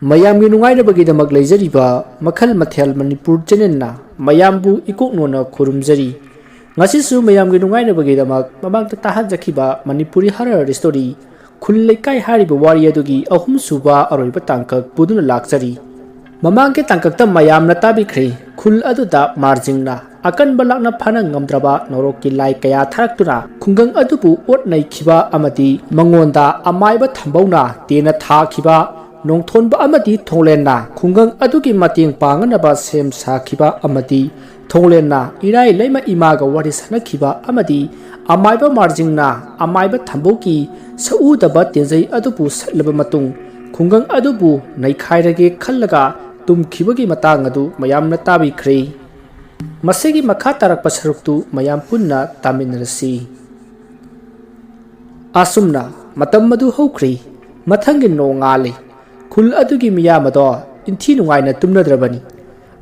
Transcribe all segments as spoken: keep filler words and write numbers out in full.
ꯃꯌꯥꯝꯒꯤ ꯅꯨꯡꯉꯥꯏꯅꯕꯒꯤꯗꯃꯛ ꯂꯩꯖꯔꯤꯕ ꯃꯈꯜ ꯃꯊꯦꯜ ꯃꯅꯤꯄꯨꯔ ꯆꯦꯅꯦꯜꯅ ꯃꯌꯥꯝꯕꯨ ꯏꯀꯣꯛꯅꯣꯅ ꯈꯨꯔꯨꯝꯖꯔꯤ꯫ ꯉꯁꯤꯁꯨ ꯃꯌꯥꯝꯒꯤ ꯅꯨꯡꯉꯥꯏꯅꯕꯒꯤꯗꯃꯛ ꯃꯃꯥꯡꯗ ꯇꯥꯍꯟꯖꯈꯤꯕ ꯃꯅꯤꯄꯨꯔꯤ ꯍꯔꯔ ꯁ꯭ꯇꯣꯔꯤ ꯈꯨꯜ ꯂꯩꯀꯥꯏ ꯍꯥꯏꯔꯤꯕ ꯋꯥꯔꯤ ꯑꯗꯨꯒꯤ ꯑꯍꯨꯝꯁꯨꯕ ꯑꯔꯣꯏꯕ ꯇꯥꯡꯀꯛ ꯄꯨꯗꯨꯅ ꯂꯥꯛꯆꯔꯤ꯫ ꯃꯃꯥꯡꯒꯤ ꯇꯥꯡꯀꯛꯇ ꯃꯌꯥꯝꯅ ꯇꯥꯕꯤꯈ꯭ꯔꯦ, ꯈꯨꯜ ꯑꯗꯨꯗ ꯃꯥꯔꯖꯤꯡꯅ ꯑꯀꯟꯕ ꯂꯥꯛꯅ ꯐꯥꯅ ꯉꯝꯗ꯭ꯔꯕ ꯅꯣꯔꯣꯛꯀꯤ ꯂꯥꯏ ꯀꯌꯥ ꯊꯥꯔꯛꯇꯨꯅ ꯈꯨꯡꯒꯪ ꯑꯗꯨꯕꯨ ꯑꯣꯠ ꯅꯩꯈꯤꯕ ꯑꯃꯗꯤ ꯃꯉꯣꯟꯗ ꯑꯃꯥꯏꯕ ꯊꯝꯕꯧꯅ ꯇꯦꯟꯅ ꯊꯥꯈꯤꯕ ꯅꯣꯡꯊꯣꯟꯕ ꯑꯃꯗꯤ ꯊꯣꯡꯂꯦꯟꯅ ꯈꯨꯡꯒꯪ ꯑꯗꯨꯒꯤ ꯃꯇꯦꯡ ꯄꯥꯡꯅꯅꯕ ꯁꯦꯝ ꯁꯥꯈꯤꯕ ꯑꯃꯗꯤ ꯊꯣꯡꯂꯦꯟꯅ ꯏꯔꯥꯏ ꯂꯩꯃ ꯏꯃꯥꯒ ꯋꯥꯔꯤ ꯁꯥꯅꯈꯤꯕ ꯑꯃꯗꯤ ꯑꯃꯥꯏꯕ ꯃꯥꯔꯖꯤꯡꯅ ꯑꯃꯥꯏꯕ ꯊꯝꯕꯧꯒꯤ ꯁꯛꯎꯗꯕ ꯇꯦꯟꯖꯩ ꯑꯗꯨꯕꯨ ꯁꯠꯂꯕ ꯃꯇꯨꯡ ꯈꯨꯡꯒꯪ ꯑꯗꯨꯕꯨ ꯅꯩꯈꯥꯏꯔꯒꯦ ꯈꯜꯂꯒ ꯇꯨꯝꯈꯤꯕꯒꯤ ꯃꯇꯥꯡ ꯑꯗꯨ ꯃꯌꯥꯝꯅ ꯇꯥꯕꯤꯈ꯭ꯔꯦ꯫ ꯃꯁꯤꯒꯤ ꯃꯈꯥ ꯇꯥꯔꯛꯄ ꯁꯔꯨꯛꯇꯨ ꯃꯌꯥꯝ ꯄꯨꯟꯅ ꯇꯥꯃꯤꯟꯅꯔꯁꯤ꯫ ꯑꯁꯨꯝꯅ ꯃꯇꯝ ꯑꯗꯨ ꯍꯧꯈ꯭ꯔꯦ꯫ ꯃꯊꯪꯒꯤ ꯅꯣꯡꯉꯥꯜꯂꯦ꯫ ꯈꯨꯜ ꯑꯗꯨꯒꯤ ꯃꯤꯌꯥꯝ ꯑꯗꯣ ꯏꯟꯊꯤ ꯅꯨꯡꯉꯥꯏꯅ ꯇꯨꯝꯅꯗ꯭ꯔꯕꯅꯤ꯫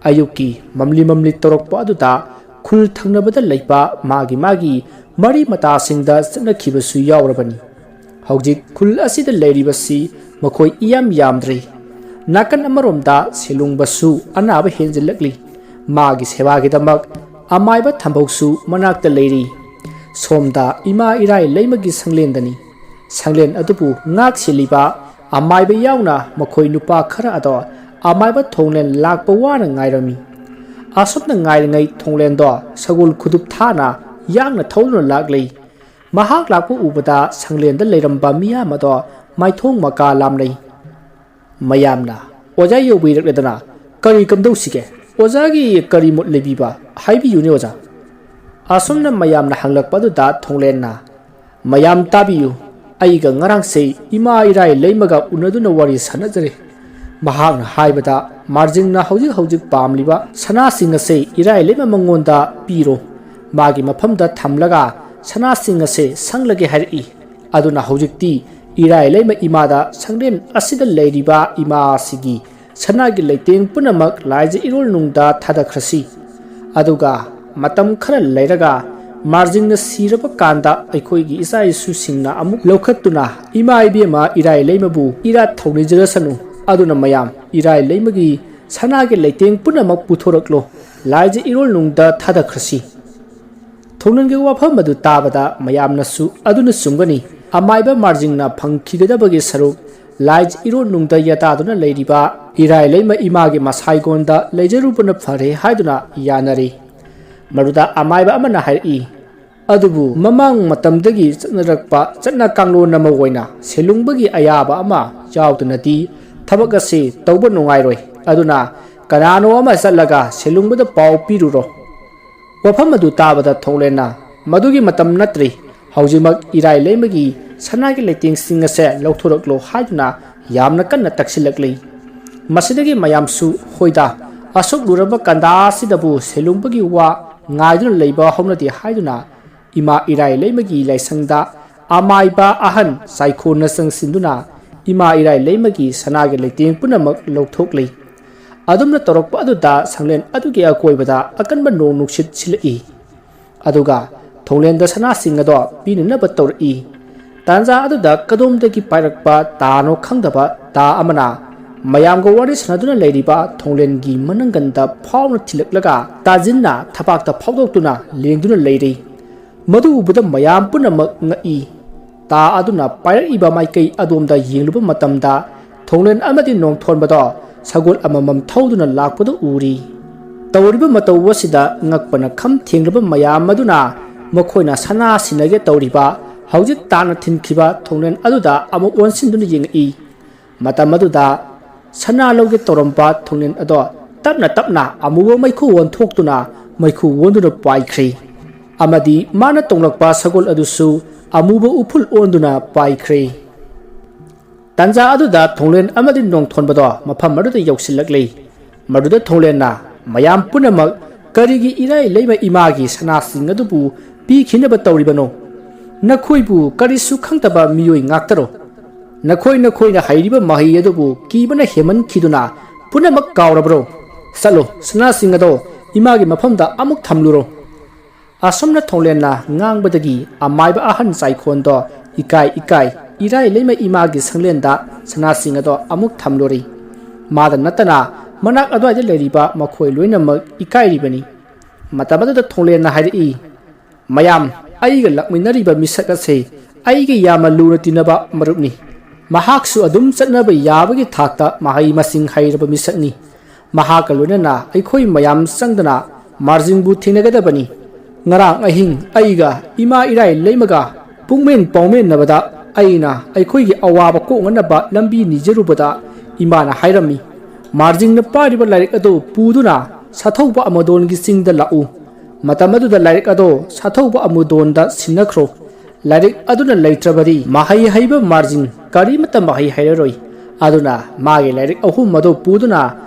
ꯑꯌꯨꯛꯀꯤ ꯃꯝꯂꯤ ꯃꯝꯂꯤ ꯇꯧꯔꯛꯄ ꯑꯗꯨꯗ ꯈꯨꯜ ꯊꯪꯅꯕꯗ ꯂꯩꯕ ꯃꯥꯒꯤ ꯃꯥꯒꯤ ꯃꯔꯤ ꯃꯇꯥꯁꯤꯡꯗ ꯆꯠꯅꯈꯤꯕꯁꯨ ꯌꯥꯎꯔꯕꯅꯤ꯫ ꯍꯧꯖꯤꯛ ꯈꯨꯜ ꯑꯁꯤꯗ ꯂꯩꯔꯤꯕꯁꯤ ꯃꯈꯣꯏ ꯏꯌꯥꯝ ꯌꯥꯝꯗ꯭ꯔꯦ꯫ ꯅꯥꯀꯟ ꯑꯃꯔꯣꯝꯗ ꯁꯦꯂꯨꯡꯕꯁꯨ ꯑꯅꯥꯕ ꯍꯦꯟꯖꯤꯜꯂꯛꯂꯤ꯫ ꯃꯥꯒꯤ ꯁꯦꯕꯥꯒꯤꯗꯃꯛ ꯑꯃꯥꯏꯕ ꯊꯝꯕꯧꯁꯨ ꯃꯅꯥꯛꯇ ꯂꯩꯔꯤ꯫ ꯁꯣꯝꯗ ꯏꯃꯥ ꯏꯔꯥꯏ ꯂꯩꯃꯒꯤ ꯁꯪꯂꯦꯟꯗꯅꯤ꯫ ꯁꯪꯂꯦꯟ ꯑꯗꯨꯕꯨ ꯉꯥꯛ ꯁꯦꯜꯂꯤꯕ ꯑꯃꯥꯏꯕ ꯌꯥꯎꯅ ꯃꯈꯣꯏ ꯅꯨꯄꯥ ꯈꯔ ꯑꯗꯣ ꯑꯃꯥꯏꯕ ꯊꯣꯡꯂꯦꯟ ꯂꯥꯛꯄ ꯋꯥꯅ ꯉꯥꯏꯔꯝꯃꯤ꯫ ꯑꯁꯨꯝꯅ ꯉꯥꯏꯔꯤꯉꯩ ꯊꯣꯡꯂꯦꯟꯗꯣ ꯁꯒꯣꯜ ꯈꯨꯗꯨꯞ ꯊꯥꯅ ꯌꯥꯡꯅ ꯊꯧꯗꯨꯅ ꯂꯥꯛꯂꯤ꯫ ꯃꯍꯥꯛ ꯂꯥꯛꯄ ꯎꯕꯗ ꯁꯪꯂꯦꯟꯗ ꯂꯩꯔꯝꯕ ꯃꯤꯌꯥꯝ ꯑꯗꯣ ꯃꯥꯏꯊꯣꯡ ꯃꯀꯥ ꯂꯥꯝꯅꯩ꯫ ꯃꯌꯥꯝꯅ, "ꯑꯣꯖꯥ ꯌꯧꯕꯤꯔꯛꯂꯗꯅ ꯀꯔꯤ ꯀꯝꯗꯧꯁꯤꯒꯦ? ꯑꯣꯖꯥꯒꯤ ꯀꯔꯤ ꯃꯣꯠ ꯂꯩꯕꯤꯕ? ꯍꯥꯏꯕꯤꯌꯨꯅꯦ ꯑꯣꯖꯥ"꯫ ꯑꯁꯨꯝꯅ ꯃꯌꯥꯝꯅ ꯍꯪꯂꯛꯄ ꯑꯗꯨꯗ ꯊꯣꯡꯂꯦꯟꯅ, "ꯃꯌꯥꯝ ꯇꯥꯕꯤꯌꯨ, ꯑꯩꯒ ꯉꯔꯥꯡꯁꯦ ꯏꯃꯥ ꯏꯔꯥꯏ ꯂꯩꯃꯒ ꯎꯅꯗꯨꯅ ꯋꯥꯔꯤ ꯁꯥꯟꯅꯖꯔꯦ꯫ ꯃꯍꯥꯛꯅ ꯍꯥꯏꯕꯗ ꯃꯥꯔꯖꯤꯡꯅ ꯍꯧꯖꯤꯛ ꯍꯧꯖꯤꯛ ꯄꯥꯝꯂꯤꯕ ꯁꯅꯥꯁꯤꯡ ꯑꯁꯦ ꯏꯔꯥꯏ ꯂꯩꯃ ꯃꯉꯣꯟꯗ ꯄꯤꯔꯣ꯫ ꯃꯥꯒꯤ ꯃꯐꯝꯗ ꯊꯝꯂꯒ ꯁꯅꯥꯁꯤꯡ ꯑꯁꯦ ꯁꯪꯂꯒꯦ ꯍꯥꯏꯔꯛꯏ꯫ ꯑꯗꯨꯅ ꯍꯧꯖꯤꯛꯇꯤ ꯏꯔꯥꯏ ꯂꯩꯃ ꯏꯃꯥꯗ ꯁꯪꯂꯦꯟ ꯑꯁꯤꯗ ꯂꯩꯔꯤꯕ ꯏꯃꯥ ꯑꯁꯤꯒꯤ ꯁꯅꯥꯒꯤ ꯂꯩꯇꯦꯡ ꯄꯨꯝꯅꯃꯛ ꯂꯥꯏꯖ ꯏꯔꯣꯜꯅꯨꯡꯗ ꯊꯥꯗꯈ꯭ꯔꯁꯤ꯫ ꯑꯗꯨꯒ ꯃꯇꯝ ꯈꯔ ꯂꯩꯔꯒ ꯃꯥꯔꯖꯤꯡꯅ ꯁꯤꯔꯕ ꯀꯥꯟꯗ ꯑꯩꯈꯣꯏꯒꯤ ꯏꯆꯥ ꯏꯁꯨꯁꯤꯡꯅ ꯑꯃꯨꯛ ꯂꯧꯈꯠꯇꯨꯅ ꯏꯃꯥ ꯏꯕꯦꯝꯃ ꯏꯔꯥꯏ ꯂꯩꯃꯕꯨ ꯏꯔꯥꯠ ꯊꯧꯅꯤꯖꯔꯁꯅꯨ꯫ ꯑꯗꯨꯅ ꯃꯌꯥꯝ, ꯏꯔꯥꯏ ꯂꯩꯃꯒꯤ ꯁꯅꯥꯒꯤ ꯂꯩꯇꯦꯡ ꯄꯨꯝꯅꯃꯛ ꯄꯨꯊꯣꯔꯛꯂꯣ, ꯂꯥꯏꯖ ꯏꯔꯣꯜꯅꯨꯡꯗ ꯊꯥꯗꯈ꯭ꯔꯁꯤ꯫ ꯊꯣꯡꯂꯦꯟꯒꯤ ꯋꯥꯐꯝ ꯑꯗꯨ ꯇꯥꯕꯗ ꯃꯌꯥꯝꯅꯁꯨ ꯑꯗꯨꯅ ꯆꯨꯝꯒꯅꯤ, ꯑꯃꯥꯏꯕ ꯃꯥꯔꯖꯤꯡꯅ ꯐꯪꯈꯤꯒꯗꯕꯒꯤ ꯁꯔꯨꯛ ꯂꯥꯏꯖ ꯏꯔꯣꯜꯅꯨꯡꯗ ꯌꯥꯇꯥꯗꯨꯅ ꯂꯩꯔꯤꯕ ꯏꯔꯥꯏ ꯂꯩꯃ ꯏꯃꯥꯒꯤ ꯃꯁꯥꯏꯒꯣꯟꯗ ꯂꯩꯖꯔꯨꯕꯅ ꯐꯔꯦ ꯍꯥꯏꯗꯨꯅ ꯌꯥꯅꯔꯤ꯫ ꯃꯗꯨꯗ ꯑꯃꯥꯏꯕ ꯑꯃꯅ ꯍꯥꯏꯔꯛꯏ, ꯑꯗꯨꯕꯨ ꯃꯃꯥꯡ ꯃꯇꯝꯗꯒꯤ ꯆꯠꯅꯔꯛꯄ ꯆꯠꯅ ꯀꯥꯡꯂꯣꯟ ꯑꯃ ꯑꯣꯏꯅ ꯁꯦꯂꯨꯡꯕꯒꯤ ꯑꯌꯥꯕ ꯑꯃ ꯌꯥꯎꯗꯅꯗꯤ ꯊꯕꯛ ꯑꯁꯤ ꯇꯧꯕ ꯅꯨꯡꯉꯥꯏꯔꯣꯏ꯫ ꯑꯗꯨꯅ ꯀꯅꯥꯅꯣ ꯑꯃ ꯆꯠꯂꯒ ꯁꯦꯂꯨꯡꯕꯗ ꯄꯥꯎ ꯄꯤꯔꯨꯔꯣ꯫ ꯋꯥꯐꯝ ꯑꯗꯨ ꯇꯥꯕꯗ ꯊꯣꯡꯂꯦꯟꯅ, ꯃꯗꯨꯒꯤ ꯃꯇꯝ ꯅꯠꯇ꯭ꯔꯤ, ꯍꯧꯖꯤꯛꯃꯛ ꯏꯔꯥꯏ ꯂꯩꯃꯒꯤ ꯁꯅꯥꯒꯤ ꯂꯩꯇꯦꯡꯁꯤꯡ ꯑꯁꯦ ꯂꯧꯊꯣꯔꯛꯂꯣ ꯍꯥꯏꯗꯨꯅ ꯌꯥꯝꯅ ꯀꯟꯅ ꯇꯛꯁꯤꯜꯂꯛꯂꯤ꯫ ꯃꯁꯤꯗꯒꯤ ꯃꯌꯥꯝꯁꯨ, ꯍꯣꯏꯗ, ꯑꯁꯨꯛ ꯂꯨꯔꯕ ꯀꯟꯗꯥ ꯑꯁꯤꯗꯕꯨ ꯁꯦꯂꯨꯡꯕꯒꯤ ꯋꯥ ꯉꯥꯏꯗꯨꯅ ꯂꯩꯕ ꯍꯧꯅꯗꯦ ꯍꯥꯏꯗꯨꯅ ꯏꯃꯥ ꯏꯔꯥꯏ ꯂꯩꯃꯒꯤ ꯂꯥꯏꯁꯪꯗ ꯑꯃꯥꯏꯕ ꯑꯍꯟ ꯆꯥꯏꯈꯣꯟꯅ ꯆꯪꯁꯤꯟꯗꯨꯅ ꯏꯃꯥ ꯏꯔꯥꯏ ꯂꯩꯃꯒꯤ ꯁꯅꯥꯒꯤ ꯂꯩꯇꯦꯡ ꯄꯨꯝꯅꯃꯛ ꯂꯧꯊꯣꯛꯂꯤ꯫ ꯑꯗꯨꯝꯅ ꯇꯧꯔꯛꯄ ꯑꯗꯨꯗ ꯁꯪꯂꯦꯟ ꯑꯗꯨꯒꯤ ꯑꯀꯣꯏꯕꯗ ꯑꯀꯟꯕ ꯅꯣꯡ ꯅꯨꯡꯁꯤꯠ ꯁꯤꯜꯂꯛꯏ꯫ ꯑꯗꯨꯒ ꯊꯣꯡꯂꯦꯟꯗ ꯁꯅꯥꯁꯤꯡ ꯑꯗꯣ ꯄꯤꯅꯅꯕ ꯇꯧꯔꯛꯏ꯫ ꯇꯥꯟꯖꯥ ꯑꯗꯨꯗ ꯀꯗꯣꯝꯗꯒꯤ ꯄꯥꯏꯔꯛꯄ ꯇꯥꯅꯣ ꯈꯪꯗꯕ ꯇꯥ ꯑꯃꯅ ꯃꯌꯥꯝꯒ ꯋꯥꯔꯤ ꯁꯥꯟꯅꯗꯨꯅ ꯂꯩꯔꯤꯕ ꯊꯣꯡꯂꯦꯟꯒꯤ ꯃꯅꯪꯒꯟꯗ ꯐꯥꯎꯅ ꯊꯤꯜꯂꯛꯂꯒ ꯇꯥꯖꯤꯟꯅ ꯊꯕꯥꯛꯇ ꯐꯥꯎꯗꯣꯛꯇꯨꯅ ꯂꯦꯡꯗꯨꯅ ꯂꯩꯔꯤ꯫ ꯃꯗꯨ ꯎꯕꯗ ꯃꯌꯥꯝ ꯄꯨꯝꯅꯃꯛ ꯉꯛꯏ꯫ ꯇꯥ ꯑꯗꯨꯅ ꯄꯥꯏꯔꯛꯏꯕ ꯃꯥꯏꯀꯩ ꯑꯗꯣꯝꯗ ꯌꯦꯡꯂꯨꯕ ꯃꯇꯝꯗ ꯊꯣꯡꯂꯦꯟ ꯑꯃꯗꯤ ꯅꯣꯡꯊꯣꯟꯕꯗꯣ ꯁꯒꯣꯜ ꯑꯃꯃꯝ ꯊꯧꯗꯨꯅ ꯂꯥꯛꯄꯗꯨ ꯎꯔꯤ꯫ ꯇꯧꯔꯤꯕ ꯃꯇꯧ ꯑꯁꯤꯗ ꯉꯛꯄꯅ ꯈꯝ ꯊꯦꯡꯂꯕ ꯃꯌꯥꯝ ꯑꯗꯨꯅ ꯃꯈꯣꯏꯅ ꯁꯅꯥ ꯁꯤꯟꯅꯒꯦ ꯇꯧꯔꯤꯕ ꯍꯧꯖꯤꯛ ꯇꯥꯅ ꯊꯤꯟꯈꯤꯕ ꯊꯣꯡꯂꯦꯟ ꯑꯗꯨꯗ ꯑꯃꯨꯛ ꯑꯣꯟꯁꯤꯟꯗꯨꯅ ꯌꯦꯡꯉꯛꯏ꯫ ꯃꯇꯝ ꯑꯗꯨꯗ ꯁꯅꯥ ꯂꯧꯒꯦ ꯇꯧꯔꯝꯕ ꯊꯣꯡꯂꯦꯟ ꯑꯗꯣ ꯇꯞꯅ ꯇꯞꯅ ꯑꯃꯨꯕ ꯃꯩꯈꯨ ꯑꯣꯟꯊꯣꯛꯇꯨꯅ ꯃꯩꯈꯨ ꯑꯣꯟꯗꯨꯅ ꯄꯥꯏꯈ꯭ꯔꯦ꯫ ꯑꯃꯗꯤ ꯃꯥꯅ ꯇꯣꯡꯂꯛꯄ ꯁꯒꯣꯜ ꯑꯗꯨꯁꯨ ꯑꯃꯨꯕ ꯎꯐꯨꯜ ꯑꯣꯟꯗꯨꯅ ꯄꯥꯏꯈ꯭ꯔꯦ꯫ ꯇꯥꯟꯖꯥ ꯑꯗꯨꯗ ꯊꯣꯡꯂꯦꯟ ꯑꯃꯗꯤ ꯅꯣꯡꯊꯣꯟꯕꯗꯣ ꯃꯐꯝ ꯑꯗꯨꯗ ꯌꯧꯁꯤꯜꯂꯛꯂꯤ꯫ ꯃꯗꯨꯗ ꯊꯣꯡꯂꯦꯟꯅ ꯃꯌꯥꯝ ꯄꯨꯝꯅꯃꯛ ꯀꯔꯤꯒꯤ ꯏꯔꯥꯏ ꯂꯩꯃ ꯏꯃꯥꯒꯤ ꯁꯅꯥꯁꯤꯡ ꯑꯗꯨꯕꯨ ꯄꯤꯈꯤꯅꯕ ꯇꯧꯔꯤꯕꯅꯣ? ꯅꯈꯣꯏꯕꯨ ꯀꯔꯤꯁꯨ ꯈꯪꯗꯕ ꯃꯤꯑꯣꯏ ꯉꯥꯛꯇꯔꯣ? ꯅꯈꯣꯏ ꯅꯈꯣꯏꯅ ꯍꯩꯔꯤꯕ ꯃꯍꯩ ꯑꯗꯨꯕꯨ ꯀꯤꯕꯅ ꯍꯦꯟꯃꯟꯈꯤꯗꯨꯅ ꯄꯨꯝꯅꯃꯛ ꯀꯥꯎꯔꯕ꯭ꯔꯣ? ꯆꯠꯂꯣ, ꯁꯅꯥꯁꯤꯡ ꯑꯗꯣ ꯏꯃꯥꯒꯤ ꯃꯐꯝꯗ ꯑꯃꯨꯛ ꯊꯝꯂꯨꯔꯣ꯫ ꯑꯁꯨꯝꯅ ꯊꯣꯡꯂꯦꯟꯅ ꯉꯥꯡꯕꯗꯒꯤ ꯑꯃꯥꯏꯕ ꯑꯍꯟ ꯆꯥꯏꯈꯣꯟꯗꯣ ꯏꯀꯥꯏ ꯏꯀꯥꯏ ꯏꯔꯥꯏ ꯂꯩꯃ ꯏꯃꯥꯒꯤ ꯁꯪꯂꯦꯟꯗ ꯁꯅꯥꯁꯤꯡ ꯑꯗꯣ ꯑꯃꯨꯛ ꯊꯝꯂꯨꯔꯤ꯫ ꯃꯥꯗ ꯅꯠꯇꯅ ꯃꯅꯥꯛ ꯑꯗꯨꯋꯥꯏꯗ ꯂꯩꯔꯤꯕ ꯃꯈꯣꯏ ꯂꯣꯏꯅꯃꯛ ꯏꯀꯥꯏꯔꯤꯕꯅꯤ꯫ ꯃꯇꯝ ꯑꯗꯨꯗ ꯊꯣꯡꯂꯦꯟꯅ ꯍꯥꯏꯔꯛꯏ, "ꯃꯌꯥꯝ, ꯑꯩꯒ ꯂꯥꯛꯃꯤꯟꯅꯔꯤꯕ ꯃꯤꯁꯛ ꯑꯁꯤ ꯑꯩꯒꯤ ꯌꯥꯝꯅ ꯂꯨꯅ ꯇꯤꯟꯅꯕ ꯃꯔꯨꯞꯅꯤ꯫ ꯃꯍꯥꯛꯁꯨ ꯑꯗꯨꯝ ꯆꯠꯅꯕ ꯌꯥꯕꯒꯤ ꯊꯥꯛꯇ ꯃꯍꯩ ꯃꯁꯤꯡ ꯍꯩꯔꯕ ꯃꯤꯁꯛꯅꯤ꯫ ꯃꯍꯥꯛꯀ ꯂꯣꯏꯅꯅ ꯑꯩꯈꯣꯏ ꯃꯌꯥꯝ ꯆꯪꯗꯅ ꯃꯥꯔꯖꯤꯡꯕꯨ ꯊꯦꯡꯅꯒꯗꯕꯅꯤ꯫ ꯉꯔꯥꯡ ꯑꯍꯤꯡ ꯑꯩꯒ ꯏꯃꯥ ꯏꯔꯥꯏ ꯂꯩꯃꯒ ꯄꯨꯡꯃꯦꯟ ꯄꯥꯎꯃꯦꯟꯅꯕꯗ ꯑꯩꯅ ꯑꯩꯈꯣꯏꯒꯤ ꯑꯋꯥꯕ ꯀꯣꯛꯅꯅꯕ ꯂꯝꯕꯤ ꯅꯤꯖꯔꯨꯕꯗ ꯏꯃꯥꯅ ꯍꯥꯏꯔꯝꯃꯤ, 'ꯃꯥꯔꯖꯤꯡꯅ ꯄꯥꯏꯔꯤꯕ ꯂꯥꯏꯔꯤꯛ ꯑꯗꯨ ꯄꯨꯗꯨꯅ ꯁꯥꯊꯧꯕ ꯑꯃꯗꯣꯟꯒꯤ ꯆꯤꯡꯗ ꯂꯥꯛꯎ꯫ ꯃꯇꯝ ꯑꯗꯨꯗ ꯂꯥꯏꯔꯤꯛ ꯑꯗꯨ ꯁꯥꯊꯧꯕ ꯑꯃꯗꯣꯟꯗ ꯁꯤꯟꯅꯈ꯭ꯔꯣ꯫ ꯂꯥꯏꯔꯤꯛ ꯑꯗꯨꯅ ꯂꯩꯇ꯭ꯔꯕꯗꯤ ꯃꯍꯩ ꯍꯩꯕ ꯃꯥꯔꯖꯤꯡ ꯀꯔꯤꯃꯠꯇ ꯃꯍꯩ ꯍꯩꯔꯔꯣꯏ꯫ ꯑꯗꯨꯅ ꯃꯥꯒꯤ ꯂꯥꯏꯔꯤꯛ ꯑꯍꯨꯝ ꯑꯗꯨ ꯄꯨꯗꯨꯅ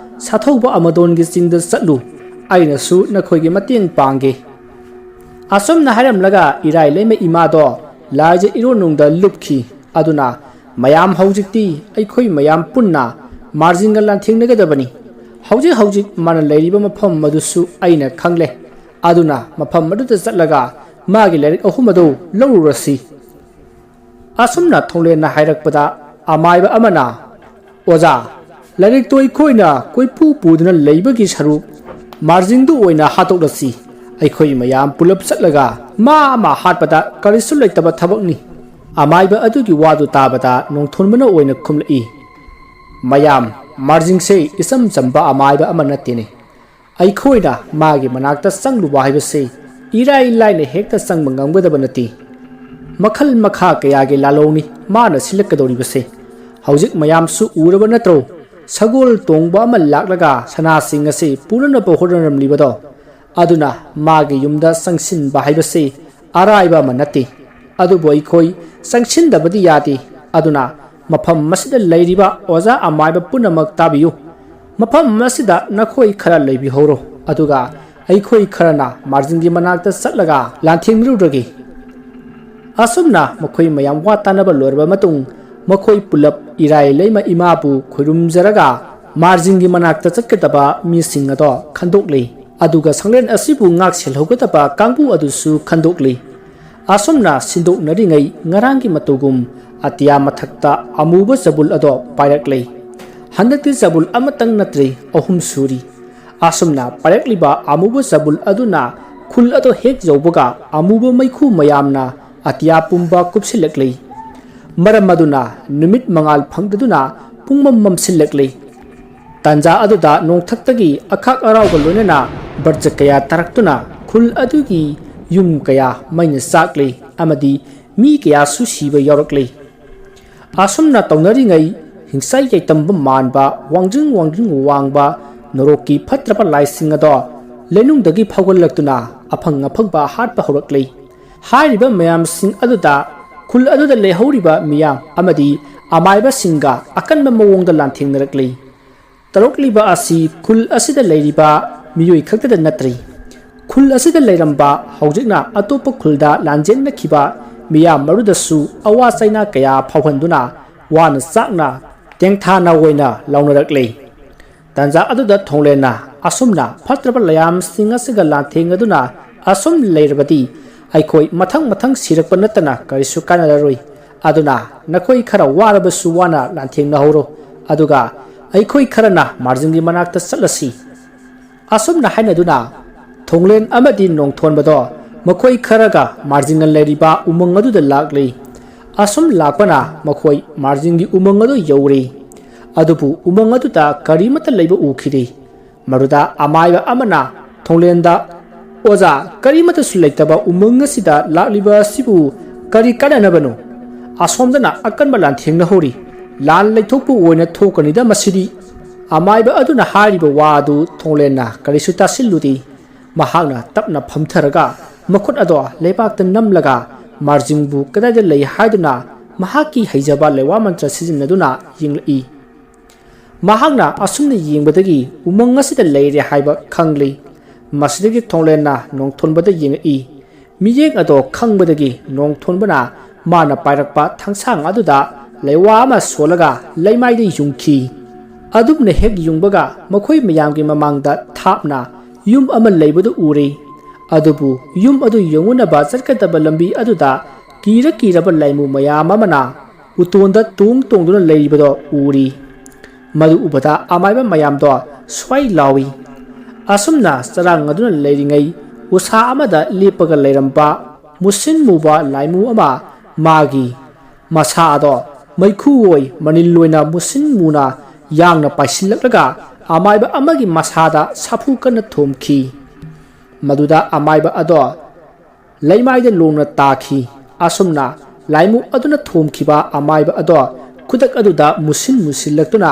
ꯁꯥꯊꯧꯕ ꯑꯃꯗꯣꯟꯒꯤ ꯆꯤꯡꯗ ꯆꯠꯂꯨ꯫ ꯑꯩꯅꯁꯨ ꯅꯈꯣꯏꯒꯤ ꯃꯇꯦꯡ ꯄꯥꯡꯒꯦ.' ꯑꯁꯨꯝꯅ ꯍꯥꯏꯔꯝꯂꯒ ꯏꯔꯥꯏ ꯂꯩꯃ ꯏꯃꯥꯗꯣ ꯂꯥꯏꯖ ꯏꯔꯣꯟꯅꯨꯡꯗ ꯂꯨꯞꯈꯤ꯫ ꯑꯗꯨꯅ ꯃꯌꯥꯝ, ꯍꯧꯖꯤꯛꯇꯤ ꯑꯩꯈꯣꯏ ꯃꯌꯥꯝ ꯄꯨꯟꯅ ꯃꯥꯔꯖꯤꯡꯒ ꯂꯥꯟꯊꯦꯡꯅꯒꯗꯕꯅꯤ꯫ ꯍꯧꯖꯤꯛ ꯍꯧꯖꯤꯛ ꯃꯥꯅ ꯂꯩꯔꯤꯕ ꯃꯐꯝ ꯑꯗꯨꯁꯨ ꯑꯩꯅ ꯈꯪꯂꯦ꯫ ꯑꯗꯨꯅ ꯃꯐꯝ ꯑꯗꯨꯗ ꯆꯠꯂꯒ ꯃꯥꯒꯤ ꯂꯥꯏꯔꯤꯛ ꯑꯍꯨꯝ ꯑꯗꯨ ꯂꯧꯔꯨꯔꯁꯤ꯫ ꯑꯁꯨꯝꯅ ꯊꯣꯡꯂꯦꯟꯅ ꯍꯥꯏꯔꯛꯄꯗ ꯑꯃꯥꯏꯕ ꯑꯃꯅ, "ꯑꯣꯖꯥ, ꯂꯥꯏꯔꯤꯛꯇꯣ ꯑꯩꯈꯣꯏꯅ ꯀꯣꯏꯄꯨ ꯄꯨꯗꯨꯅ ꯂꯩꯕꯒꯤ ꯁꯔꯨꯛ ꯃꯥꯔꯖꯤꯡꯗꯨ ꯑꯣꯏꯅ ꯍꯥꯠꯇꯣꯛꯂꯁꯤ꯫ ꯑꯩꯈꯣꯏ ꯃꯌꯥꯝ ꯄꯨꯂꯞ ꯆꯠꯂꯒ ꯃꯥ ꯑꯃ ꯍꯥꯠꯄꯗ ꯀꯔꯤꯁꯨ ꯂꯩꯇꯕ ꯊꯕꯛꯅꯤ꯫" ꯑꯃꯥꯏꯕ ꯑꯗꯨꯒꯤ ꯋꯥꯗꯨ ꯇꯥꯕꯗ ꯅꯣꯡꯊꯣꯟꯕꯅ ꯑꯣꯏꯅ ꯈꯨꯝꯂꯛꯏ, "ꯃꯌꯥꯝ, ꯃꯥꯔꯖꯤꯡꯁꯦ ꯏꯆꯝ ꯆꯝꯕ ꯑꯃꯥꯏꯕ ꯑꯃ ꯅꯠꯇꯦꯅꯦ꯫ ꯑꯩꯈꯣꯏꯅ ꯃꯥꯒꯤ ꯃꯅꯥꯛꯇ ꯆꯪꯂꯨꯕ ꯍꯥꯏꯕꯁꯤ ꯏꯔꯥꯏ ꯂꯥꯏꯅ ꯍꯦꯛꯇ ꯆꯪꯕ ꯉꯝꯒꯗꯕ ꯅꯠꯇꯦ꯫ ꯃꯈꯜ ꯃꯈꯥ ꯀꯌꯥꯒꯤ ꯂꯥꯂꯣꯡꯅꯤ ꯃꯥꯅ ꯁꯤꯜꯂꯛꯀꯗꯧꯔꯤꯕꯁꯦ꯫ ꯍꯧꯖꯤꯛ ꯃꯌꯥꯝꯁꯨ ꯎꯔꯕ ꯅꯠꯇ꯭ꯔꯣ? ꯁꯒꯣꯜ ꯇꯣꯡꯕ ꯑꯃ ꯂꯥꯛꯂꯒ ꯁꯅꯥꯁꯤꯡ ꯑꯁꯤ ꯄꯨꯅꯅꯕ ꯍꯣꯠꯅꯔꯝꯂꯤꯕꯗꯣ꯫ ꯑꯗꯨꯅ ꯃꯥꯒꯤ ꯌꯨꯝꯗ ꯆꯪꯁꯤꯟꯕ ꯍꯥꯏꯕꯁꯤ ꯑꯔꯥꯏꯕ ꯑꯃ ꯅꯠꯇꯦ꯫ ꯑꯗꯨꯕꯨ ꯑꯩꯈꯣꯏ ꯆꯪꯁꯤꯟꯗꯕꯗꯤ ꯌꯥꯗꯦ꯫ ꯑꯗꯨꯅ ꯃꯐꯝ ꯑꯁꯤꯗ ꯂꯩꯔꯤꯕ ꯑꯣꯖꯥ ꯑꯃꯥꯏꯕ ꯄꯨꯝꯅꯃꯛ ꯇꯥꯕꯤꯌꯨ꯫ ꯃꯐꯝ ꯑꯁꯤꯗ ꯅꯈꯣꯏ ꯈꯔ ꯂꯩꯕꯤꯍꯧꯔꯣ, ꯑꯗꯨꯒ ꯑꯩꯈꯣꯏ ꯈꯔꯅ ꯃꯥꯔꯖꯤꯡꯒꯤ ꯃꯅꯥꯛꯇ ꯆꯠꯂꯒ ꯂꯥꯟꯊꯦꯡꯅꯔꯨꯔꯒꯦ꯫" ꯑꯁꯨꯝꯅ ꯃꯈꯣꯏ ꯃꯌꯥꯝ ꯋꯥ ꯇꯥꯅꯕ ꯂꯣꯏꯔꯕ ꯃꯇꯨꯡ, ꯃꯈꯣꯏ ꯄꯨꯂꯞ ꯏꯔꯥꯏ ꯂꯩꯃ ꯏꯃꯥꯕꯨ ꯈꯨꯔꯨꯝꯖꯔꯒ ꯃꯥꯔꯖꯤꯡꯒꯤ ꯃꯅꯥꯛꯇ ꯆꯠꯀꯗꯕ ꯃꯤꯁꯤꯡ ꯑꯗꯣ ꯈꯟꯗꯣꯛꯂꯤ꯫ ꯑꯗꯨꯒ ꯁꯪꯂꯦꯟ ꯑꯁꯤꯕꯨ ꯉꯥꯛ ꯁꯦꯜꯍꯧꯒꯗꯕ ꯀꯥꯡꯕꯨ ꯑꯗꯨꯁꯨ ꯈꯟꯗꯣꯛꯂꯤ꯫ ꯑꯁꯨꯝꯅ ꯁꯤꯟꯗꯣꯛꯅꯔꯤꯉꯩ ꯉꯔꯥꯡꯒꯤ ꯃꯇꯧꯒꯨꯝ ꯑꯇꯤꯌꯥ ꯃꯊꯛꯇ ꯑꯃꯨꯕ ꯆꯕꯨꯜ ꯑꯗꯣ ꯄꯥꯏꯔꯛꯂꯦ꯫ ꯍꯟꯗꯛꯇꯤ ꯆꯕꯨꯜ ꯑꯃꯇꯪ ꯅꯠꯇ꯭ꯔꯦ, ꯑꯍꯨꯝ ꯁꯨꯔꯤ꯫ ꯑꯁꯨꯝꯅ ꯄꯥꯏꯔꯛꯂꯤꯕ ꯑꯃꯨꯕ ꯆꯕꯨꯜ ꯑꯗꯨꯅ ꯈꯨꯜ ꯑꯗꯣ ꯍꯦꯛ ꯌꯧꯕꯒ ꯑꯃꯨꯕ ꯃꯩꯈꯨ ꯃꯌꯥꯝꯅ ꯑꯇꯤꯌꯥ ꯄꯨꯝꯕ ꯀꯨꯞꯁꯤꯜꯂꯛꯂꯤ꯫ ꯃꯔꯝ ꯑꯗꯨꯅ ꯅꯨꯃꯤꯠ ꯃꯉꯥꯜ ꯐꯪꯗꯗꯨꯅ ꯄꯨꯡꯃꯝ ꯃꯝꯁꯤꯜꯂꯛꯂꯤ꯫ ꯇꯥꯟꯖꯥ ꯑꯗꯨꯗ ꯅꯣꯡꯊꯛꯇꯒꯤ ꯑꯈꯥꯛ ꯑꯔꯥꯎꯒ ꯂꯣꯏꯅꯅ ꯕꯔꯖ ꯀꯌꯥ ꯇꯥꯔꯛꯇꯨꯅ ꯈꯨꯜ ꯑꯗꯨꯒꯤ ꯌꯨꯝ ꯀꯌꯥ ꯃꯩꯅ ꯆꯥꯛꯂꯤ ꯑꯃꯗꯤ ꯃꯤ ꯀꯌꯥꯁꯨ ꯁꯤꯕ ꯌꯥꯎꯔꯛꯂꯤ꯫ ꯑꯁꯨꯝꯅ ꯇꯧꯅꯔꯤꯉꯩ ꯍꯤꯡꯆꯥꯏ ꯌꯥꯏꯇꯝꯕ ꯃꯥꯟꯕ, ꯋꯥꯡꯖꯤꯡ ꯋꯥꯡꯖꯤꯡ ꯋꯥꯡꯕ ꯅꯣꯔꯣꯛꯀꯤ ꯐꯠꯇ꯭ꯔꯕ ꯂꯥꯏꯁꯤꯡ ꯑꯗꯣ ꯂꯩꯅꯨꯡꯗꯒꯤ ꯐꯥꯎꯒꯠꯂꯛꯇꯨꯅ ꯑꯐꯪ ꯑꯐꯪꯕ ꯍꯥꯠꯄ ꯍꯧꯔꯛꯂꯤ꯫ ꯍꯥꯏꯔꯤꯕ ꯃꯌꯥꯝꯁꯤꯡ ꯑꯗꯨꯗ ꯈꯨꯜ ꯑꯗꯨꯗ ꯂꯩꯍꯧꯔꯤꯕ ꯃꯤꯌꯥꯝ ꯑꯃꯗꯤ ꯑꯃꯥꯏꯕꯁꯤꯡꯒ ꯑꯀꯟꯕ ꯃꯑꯣꯡꯗ ꯂꯥꯟꯊꯦꯡꯅꯔꯛꯂꯤ꯫ ꯇꯧꯔꯛꯂꯤꯕ ꯑꯁꯤ ꯈꯨꯜ ꯑꯁꯤꯗ ꯂꯩꯔꯤꯕ ꯃꯤꯑꯣꯏ ꯈꯛꯇꯗ ꯅꯠꯇ꯭ꯔꯤ꯫ ꯈꯨꯜ ꯑꯁꯤꯗ ꯂꯩꯔꯝꯕ, ꯍꯧꯖꯤꯛꯅ ꯑꯇꯣꯞꯄ ꯈꯨꯜꯗ ꯂꯥꯟꯖꯦꯟꯅꯈꯤꯕ ꯃꯤꯌꯥꯝ ꯃꯔꯨꯗꯁꯨ ꯑꯋꯥ ꯆꯩꯅꯥ ꯀꯌꯥ ꯐꯥꯎꯍꯟꯗꯨꯅ ꯋꯥꯅ ꯆꯥꯛꯅ ꯇꯦꯡꯊꯥꯅ ꯑꯣꯏꯅ ꯂꯥꯎꯅꯔꯛꯂꯤ꯫ ꯇꯥꯟꯖꯥ ꯑꯗꯨꯗ ꯊꯣꯡꯂꯦꯟꯅ ꯑꯁꯨꯝꯅ ꯐꯠꯇ꯭ꯔꯕ ꯂꯥꯏꯌꯥꯝꯁꯤꯡ ꯑꯁꯤꯒ ꯂꯥꯟꯊꯦꯡꯅꯗꯨꯅ ꯑꯁꯨꯝ ꯂꯩꯔꯕꯗꯤ ꯑꯩꯈꯣꯏ ꯃꯊꯪ ꯃꯊꯪ ꯁꯤꯔꯛꯄ ꯅꯠꯇꯅ ꯀꯔꯤꯁꯨ ꯀꯥꯟꯅꯔꯔꯣꯏ꯫ ꯑꯗꯨꯅ ꯅꯈꯣꯏ ꯈꯔ ꯋꯥꯔꯕꯁꯨ ꯋꯥꯅ ꯂꯥꯟꯊꯦꯡꯅꯍꯧꯔꯣ, ꯑꯗꯨꯒ ꯑꯩꯈꯣꯏ ꯈꯔꯅ ꯃꯥꯔꯖꯤꯡꯒꯤ ꯃꯅꯥꯛꯇ ꯆꯠꯂꯁꯤ꯫ ꯑꯁꯨꯝꯅ ꯍꯥꯏꯅꯗꯨꯅ ꯊꯣꯡꯂꯦꯟ ꯑꯃꯗꯤ ꯅꯣꯡꯊꯣꯟꯕꯗꯣ ꯃꯈꯣꯏ ꯈꯔꯒ ꯃꯥꯔꯖꯤꯡꯅ ꯂꯩꯔꯤꯕ ꯎꯃꯪ ꯑꯗꯨꯗ ꯂꯥꯛꯂꯤ꯫ ꯑꯁꯨꯝ ꯂꯥꯛꯄꯅ ꯃꯈꯣꯏ ꯃꯥꯔꯖꯤꯡꯒꯤ ꯎꯃꯪ ꯑꯗꯨ ꯌꯧꯔꯦ꯫ ꯑꯗꯨꯕꯨ ꯎꯃꯪ ꯑꯗꯨꯗ ꯀꯔꯤꯃꯠꯇ ꯂꯩꯕ ꯎꯈꯤꯗꯦ꯫ ꯃꯗꯨꯗ ꯑꯃꯥꯏꯕ ꯑꯃꯅ ꯊꯣꯡꯂꯦꯟꯗ, "ꯑꯣꯖꯥ, ꯀꯔꯤꯃꯠꯇꯁꯨ ꯂꯩꯇꯕ ꯎꯃꯪ ꯑꯁꯤꯗ ꯂꯥꯛꯂꯤꯕ ꯑꯁꯤꯕꯨ ꯀꯔꯤ ꯀꯥꯟꯅꯅꯕꯅꯣ? ꯑꯁꯣꯝꯗꯅ ꯑꯀꯟꯕ ꯂꯥꯟꯊꯦꯡꯅꯍꯧꯔꯤ꯫ ꯂꯥꯟ ꯂꯩꯊꯣꯛꯄ ꯑꯣꯏꯅ ꯊꯣꯛꯀꯅꯤꯗ ꯃꯁꯤꯗꯤ꯫" ꯑꯃꯥꯏꯕ ꯑꯗꯨꯅ ꯍꯥꯏꯔꯤꯕ ꯋꯥ ꯑꯗꯨ ꯊꯣꯡꯂꯦꯟꯅ ꯀꯔꯤꯁꯨ ꯇꯥꯁꯤꯜꯂꯨꯗꯦ꯫ ꯃꯍꯥꯛꯅ ꯇꯞꯅ ꯐꯝꯊꯔꯒ ꯃꯈꯨꯠ ꯑꯗꯣ ꯂꯩꯕꯥꯛꯇ ꯅꯝꯂꯒ ꯃꯥꯔꯖꯤꯡꯕꯨ ꯀꯗꯥꯏꯗ ꯂꯩ ꯍꯥꯏꯗꯨꯅ ꯃꯍꯥꯛꯀꯤ ꯍꯩꯖꯕ ꯂꯩꯋꯥ ꯃꯟꯇ꯭ꯔ ꯁꯤꯖꯤꯟꯅꯗꯨꯅ ꯌꯦꯡꯂꯛꯏ꯫ ꯃꯍꯥꯛꯅ ꯑꯁꯨꯝꯅ ꯌꯦꯡꯕꯗꯒꯤ ꯎꯃꯪ ꯑꯁꯤꯗ ꯂꯩꯔꯦ ꯍꯥꯏꯕ ꯈꯪꯂꯤ꯫ ꯃꯁꯤꯗꯒꯤ ꯊꯣꯡꯂꯦꯟꯅ ꯅꯣꯡꯊꯣꯟꯕꯗ ꯌꯦꯡꯉꯛꯏ꯫ ꯃꯤꯠꯌꯦꯡ ꯑꯗꯣ ꯈꯪꯕꯗꯒꯤ ꯅꯣꯡꯊꯣꯟꯕꯅ ꯃꯥꯅ ꯄꯥꯏꯔꯛꯄ ꯊꯥꯡꯁꯥꯡ ꯑꯗꯨꯗ ꯂꯩꯋꯥ ꯑꯃ ꯁꯣꯜꯂꯒ ꯂꯩꯃꯥꯏꯗ ꯌꯨꯡꯈꯤ꯫ ꯑꯗꯨꯝꯅ ꯍꯦꯛ ꯌꯨꯡꯕꯒ ꯃꯈꯣꯏ ꯃꯌꯥꯝꯒꯤ ꯃꯃꯥꯡꯗ ꯊꯥꯞꯅ ꯌꯨꯝ ꯑꯃ ꯂꯩꯕꯗꯨ ꯎꯔꯦ꯫ ꯑꯗꯨꯕꯨ ꯌꯨꯝ ꯑꯗꯨ ꯌꯧꯅꯅꯕ ꯆꯠꯀꯗꯕ ꯂꯝꯕꯤ ꯑꯗꯨꯗ ꯀꯤꯔ ꯀꯤꯔꯕ ꯂꯥꯏꯃꯨ ꯃꯌꯥꯝ ꯑꯃꯅ ꯎꯇꯣꯟꯗ ꯇꯣꯡ ꯇꯣꯡꯗꯨꯅ ꯂꯩꯔꯤꯕꯗꯣ ꯎꯔꯤ꯫ ꯃꯗꯨ ꯎꯕꯗ ꯑꯃꯥꯏꯕ ꯃꯌꯥꯝꯗꯣ ꯁ꯭ꯋꯥꯏ ꯂꯥꯎꯏ꯫ ꯑꯁꯨꯝꯅ ꯆꯔꯥꯡꯅꯗꯨꯅ ꯂꯩꯔꯤꯉꯩ ꯎꯁꯥ ꯑꯃꯗ ꯂꯦꯞꯄꯒ ꯂꯩꯔꯝꯕ ꯃꯨꯁꯤꯟ ꯃꯨꯕ ꯂꯥꯏꯃꯨ ꯑꯃ ꯃꯥꯒꯤ ꯃꯁꯥ ꯑꯗꯣ ꯃꯩꯈꯨ ꯑꯣꯏ ꯃꯅꯤꯜ ꯑꯣꯏꯅ ꯃꯨꯁꯤꯟ ꯃꯨꯅ ꯌꯥꯡꯅ ꯄꯥꯏꯁꯤꯜꯂꯛꯂꯒ ꯑꯃꯥꯏꯕ ꯑꯃꯒꯤ ꯃꯁꯥꯗ ꯁꯥꯐꯨ ꯀꯟꯅ ꯊꯣꯝꯈꯤ꯫ ꯃꯗꯨꯗ ꯑꯃꯥꯏꯕ ꯑꯗꯣ ꯂꯩꯃꯥꯏꯗ ꯂꯣꯡꯅ ꯇꯥꯈꯤ꯫ ꯑꯁꯨꯝꯅ ꯂꯥꯏꯃꯨ ꯑꯗꯨꯅ ꯊꯣꯝꯈꯤꯕ ꯑꯃꯥꯏꯕ ꯑꯗꯣ ꯈꯨꯗꯛ ꯑꯗꯨꯗ ꯃꯨꯁꯤꯟ ꯃꯨꯁꯤꯜꯂꯛꯇꯨꯅ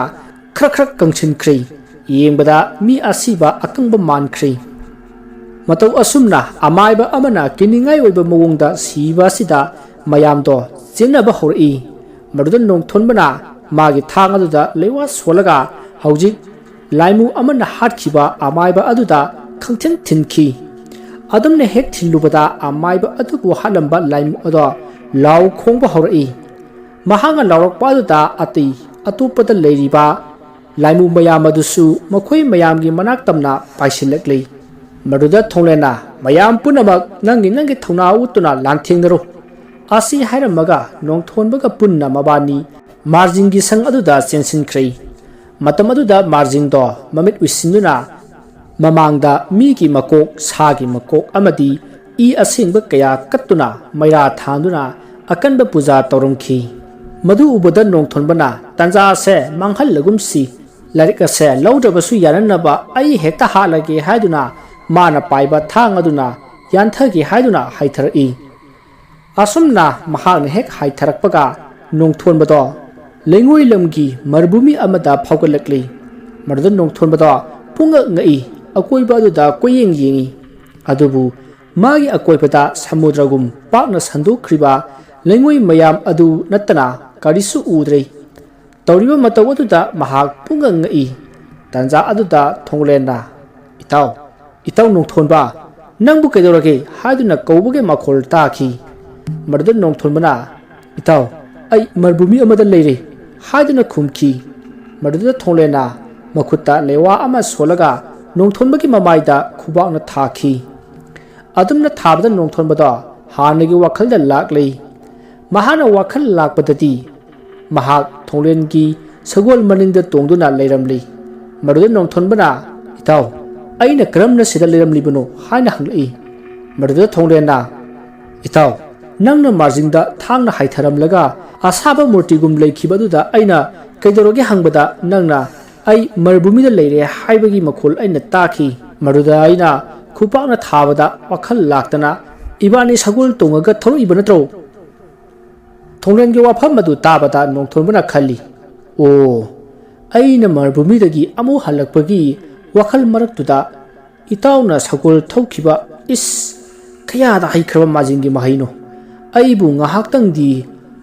ꯈ꯭ꯔꯛ ꯈ꯭ꯔꯛ ꯀꯪꯁꯤꯟꯈ꯭ꯔꯦ꯫ ꯌꯦꯡꯕꯗ ꯃꯤ ꯑꯁꯤꯕ ꯑꯀꯪꯕ ꯃꯥꯟꯈ꯭ꯔꯦ꯫ ꯃꯇꯧ ꯑꯁꯨꯝꯅ ꯑꯃꯥꯏꯕ ꯑꯃꯅ ꯀꯤꯅꯤꯡꯉꯥꯏ ꯑꯣꯏꯕ ꯃꯑꯣꯡꯗ ꯁꯤꯕ ꯑꯁꯤꯗ ꯃꯌꯥꯝꯗꯣ ꯆꯦꯟꯅꯕ ꯍꯧꯔꯛꯏ꯫ ꯃꯗꯨꯗ ꯅꯣꯡꯊꯣꯟꯕꯅ ꯃꯥꯒꯤ ꯊꯥꯡ ꯑꯗꯨꯗ ꯂꯩꯋꯥ ꯁꯣꯜꯂꯒ ꯍꯧꯖꯤꯛ ꯂꯥꯏꯃꯨ ꯑꯃꯅ ꯍꯥꯠꯈꯤꯕ ꯑꯃꯥꯏꯕ ꯑꯗꯨꯗ ꯈꯪꯊꯤꯟ ꯊꯤꯟꯈꯤ꯫ ꯑꯗꯨꯝꯅ ꯍꯦꯛ ꯊꯤꯜꯂꯨꯕꯗ ꯑꯃꯥꯏꯕ ꯑꯗꯨꯕꯨ ꯍꯥꯠꯂꯝꯕ ꯂꯥꯏꯃꯨ ꯑꯗꯣ ꯂꯥꯎ ꯈꯣꯡꯕ ꯍꯧꯔꯛꯏ꯫ ꯃꯍꯥꯛꯅ ꯂꯥꯎꯔꯛꯄ ꯑꯗꯨꯗ ꯑꯇꯩ ꯑꯇꯣꯞꯄꯗ ꯂꯩꯔꯤꯕ ꯂꯥꯏꯃꯨ ꯃꯌꯥꯝ ꯑꯗꯨꯁꯨ ꯃꯈꯣꯏ ꯃꯌꯥꯝꯒꯤ ꯃꯅꯥꯛ ꯇꯝꯅ ꯄꯥꯏꯁꯤꯜꯂꯛꯂꯤ꯫ ꯃꯗꯨꯗ ꯊꯣꯡꯂꯦꯟꯅ, "ꯃꯌꯥꯝ ꯄꯨꯝꯅꯃꯛ ꯅꯪꯒꯤ ꯅꯪꯒꯤ ꯊꯧꯅꯥ ꯎꯠꯇꯨꯅ ꯂꯥꯟꯊꯦꯡꯅꯔꯨ!" ꯑꯁꯤ ꯍꯥꯏꯔꯝꯃꯒ ꯅꯣꯡꯊꯣꯟꯕꯒ ꯄꯨꯟꯅ ꯃꯕꯥꯅꯤ ꯃꯥꯔꯖꯤꯡꯒꯤ ꯁꯪ ꯑꯗꯨꯗ ꯆꯦꯟꯁꯤꯟꯈ꯭ꯔꯦ꯫ ꯃꯇꯝ ꯑꯗꯨꯗ ꯃꯥꯔꯖꯤꯡꯗꯣ ꯃꯃꯤꯠ ꯎꯏꯁꯤꯟꯗꯨꯅ ꯃꯃꯥꯡꯗ ꯃꯤꯒꯤ ꯃꯀꯣꯛ, ꯁꯥꯒꯤ ꯃꯀꯣꯛ ꯑꯃꯗꯤ ꯏ ꯑꯁꯦꯡꯕ ꯀꯌꯥ ꯀꯠꯇꯨꯅ ꯃꯩꯔꯥ ꯊꯥꯟꯗꯨꯅ ꯑꯀꯟꯕ ꯄꯨꯖꯥ ꯇꯧꯔꯝꯈꯤ꯫ ꯃꯗꯨ ꯎꯕꯗ ꯅꯣꯡꯊꯣꯟꯕꯅ, "ꯇꯟꯖꯥꯁꯦ ꯃꯥꯡꯍꯜꯂꯒꯨꯝꯁꯤ, ꯂꯥꯏꯔꯤꯛ ꯑꯁꯦ ꯂꯧꯗ꯭ꯔꯕꯁꯨ ꯌꯥꯅꯅꯕ ꯑꯩ ꯍꯦꯛꯇ ꯍꯥꯠꯂꯒꯦ" ꯍꯥꯏꯗꯨꯅ ꯃꯥꯅ ꯄꯥꯏꯕ ꯊꯥꯡ ꯑꯗꯨꯅ ꯌꯥꯟꯊꯒꯦ ꯍꯥꯏꯗꯨꯅ ꯍꯥꯏꯊꯔꯛꯏ꯫ ꯑꯁꯨꯝꯅ ꯃꯍꯥꯛꯅ ꯍꯦꯛ ꯍꯥꯏꯊꯔꯛꯄꯒ ꯅꯣꯡꯊꯣꯟꯕꯗꯣ ꯂꯩꯉꯣꯏ ꯂꯝꯒꯤ ꯃꯔꯨꯚꯨꯃꯤ ꯑꯃꯗ ꯐꯥꯎꯒꯠꯂꯛꯂꯤ꯫ ꯃꯗꯨꯗ ꯅꯣꯡꯊꯣꯟꯕꯗꯣ ꯄꯨꯡꯉꯛ ꯉꯛꯏ, ꯑꯀꯣꯏꯕ ꯑꯗꯨꯗ ꯀꯣꯏꯌꯦꯡ ꯌꯦꯡꯏ꯫ ꯑꯗꯨꯕꯨ ꯃꯥꯒꯤ ꯑꯀꯣꯏꯕꯗ ꯁꯃꯨꯗ꯭ꯔꯒꯨꯝ ꯄꯥꯛꯅ ꯁꯟꯗꯣꯛꯈ꯭ꯔꯤꯕ ꯂꯩꯉꯣꯏ ꯃꯌꯥꯝ ꯑꯗꯨ ꯅꯠꯇꯅ ꯀꯔꯤꯁꯨ ꯎꯗ꯭ꯔꯦ꯫ ꯇꯧꯔꯤꯕ ꯃꯇꯧ ꯑꯗꯨꯗ ꯃꯍꯥꯛ ꯄꯨꯡꯉꯛ ꯉꯛꯏ꯫ ꯇꯥꯟꯖꯥ ꯑꯗꯨꯗ ꯊꯣꯡꯂꯦꯟꯅ, "ꯏꯇꯥꯎ, ꯏꯇꯥꯎ ꯅꯣꯡꯊꯣꯟꯕ, ꯅꯪꯕꯨ ꯀꯩꯗꯧꯔꯒꯦ?" ꯍꯥꯏꯗꯨꯅ ꯀꯧꯕꯒꯤ ꯃꯈꯣꯜ ꯇꯥꯈꯤ꯫ ꯃꯗꯨꯗ ꯅꯣꯡꯊꯣꯟꯕꯅ, "ꯏꯇꯥꯎ, ꯑꯩ ꯃꯔꯨꯚꯨꯃꯤ ꯑꯃꯗ ꯂꯩꯔꯦ" ꯍꯥꯏꯗꯨꯅ ꯈꯨꯝꯈꯤ꯫ ꯃꯗꯨꯗ ꯊꯣꯡꯂꯦꯟꯅ ꯃꯈꯨꯠꯇ ꯂꯩꯋꯥ ꯑꯃ ꯁꯣꯜꯂꯒ ꯅꯣꯡꯊꯣꯟꯕꯒꯤ ꯃꯃꯥꯏꯗ ꯈꯨꯕꯥꯛꯅ ꯊꯥꯈꯤ꯫ ꯑꯗꯨꯝꯅ ꯊꯥꯕꯗ ꯅꯣꯡꯊꯣꯟꯕꯗꯣ ꯍꯥꯟꯅꯒꯤ ꯋꯥꯈꯜꯗ ꯂꯥꯛꯂꯤ꯫ ꯃꯍꯥꯛꯅ ꯋꯥꯈꯜ ꯂꯥꯛꯄꯗꯗꯤ ꯃꯍꯥꯛ ꯊꯣꯡꯂꯦꯟꯒꯤ ꯁꯒꯣꯜ ꯃꯅꯤꯡꯗ ꯇꯣꯡꯗꯨꯅ ꯂꯩꯔꯝꯂꯤ꯫ ꯃꯗꯨꯗ ꯅꯣꯡꯊꯣꯟꯕꯅ, "ꯏꯇꯥꯎ, ꯑꯩꯅ ꯀꯔꯝꯅ ꯁꯤꯗ ꯂꯩꯔꯝꯂꯤꯕꯅꯣ?" ꯍꯥꯏꯅ ꯍꯪꯂꯛꯏ꯫ ꯃꯗꯨꯗ ꯊꯣꯡꯂꯦꯟꯅ, "ꯏꯇꯥꯎ, ꯅꯪꯅ ꯃꯥꯔꯖꯤꯡꯗ ꯊꯥꯡꯅ ꯍꯥꯏꯊꯔꯝꯂꯒ ꯑꯁꯥꯕ ꯃꯨꯔꯇꯤꯒꯨꯝ ꯂꯩꯈꯤꯕ ꯑꯗꯨꯗ ꯑꯩꯅ ꯀꯩꯗꯧꯔꯒꯦ ꯍꯪꯕꯗ ꯅꯪꯅ ꯑꯩ ꯃꯔꯨꯚꯨꯃꯤꯗ ꯂꯩꯔꯦ ꯍꯥꯏꯕꯒꯤ ꯃꯈꯣꯜ ꯑꯩꯅ ꯇꯥꯈꯤ꯫ ꯃꯗꯨꯗ ꯑꯩꯅ ꯈꯨꯄꯥꯛꯅ ꯊꯥꯕꯗ ꯋꯥꯈꯜ ꯂꯥꯛꯇꯅ ꯏꯕꯥꯅꯤ ꯁꯒꯣꯜ ꯇꯣꯡꯉꯒ ꯊꯧꯔꯛꯏꯕ ꯅꯠꯇ꯭ꯔꯣ?" ꯊꯣꯡꯂꯦꯟꯒꯤ ꯋꯥꯐꯝ ꯑꯗꯨ ꯇꯥꯕꯗ ꯅꯣꯡꯊꯣꯟꯕꯅ ꯈꯜꯂꯤ, "ꯑꯣ, ꯑꯩꯅ ꯃꯔꯨꯚꯨꯃꯤꯗꯒꯤ ꯑꯃꯨꯛ ꯍꯜꯂꯛꯄꯒꯤ ꯋꯥꯈꯜ ꯃꯔꯛꯇꯨꯗ ꯏꯇꯥꯎꯅ ꯁꯒꯣꯜ ꯊꯧꯈꯤꯕ, ꯏꯁ, ꯀꯌꯥꯗ ꯍꯩꯈ꯭ꯔꯕ ꯃꯥꯔꯖꯤꯡꯒꯤ ꯃꯍꯩꯅꯣ! ꯑꯩꯕꯨ ꯉꯥꯏꯍꯥꯛꯇꯪꯗꯤ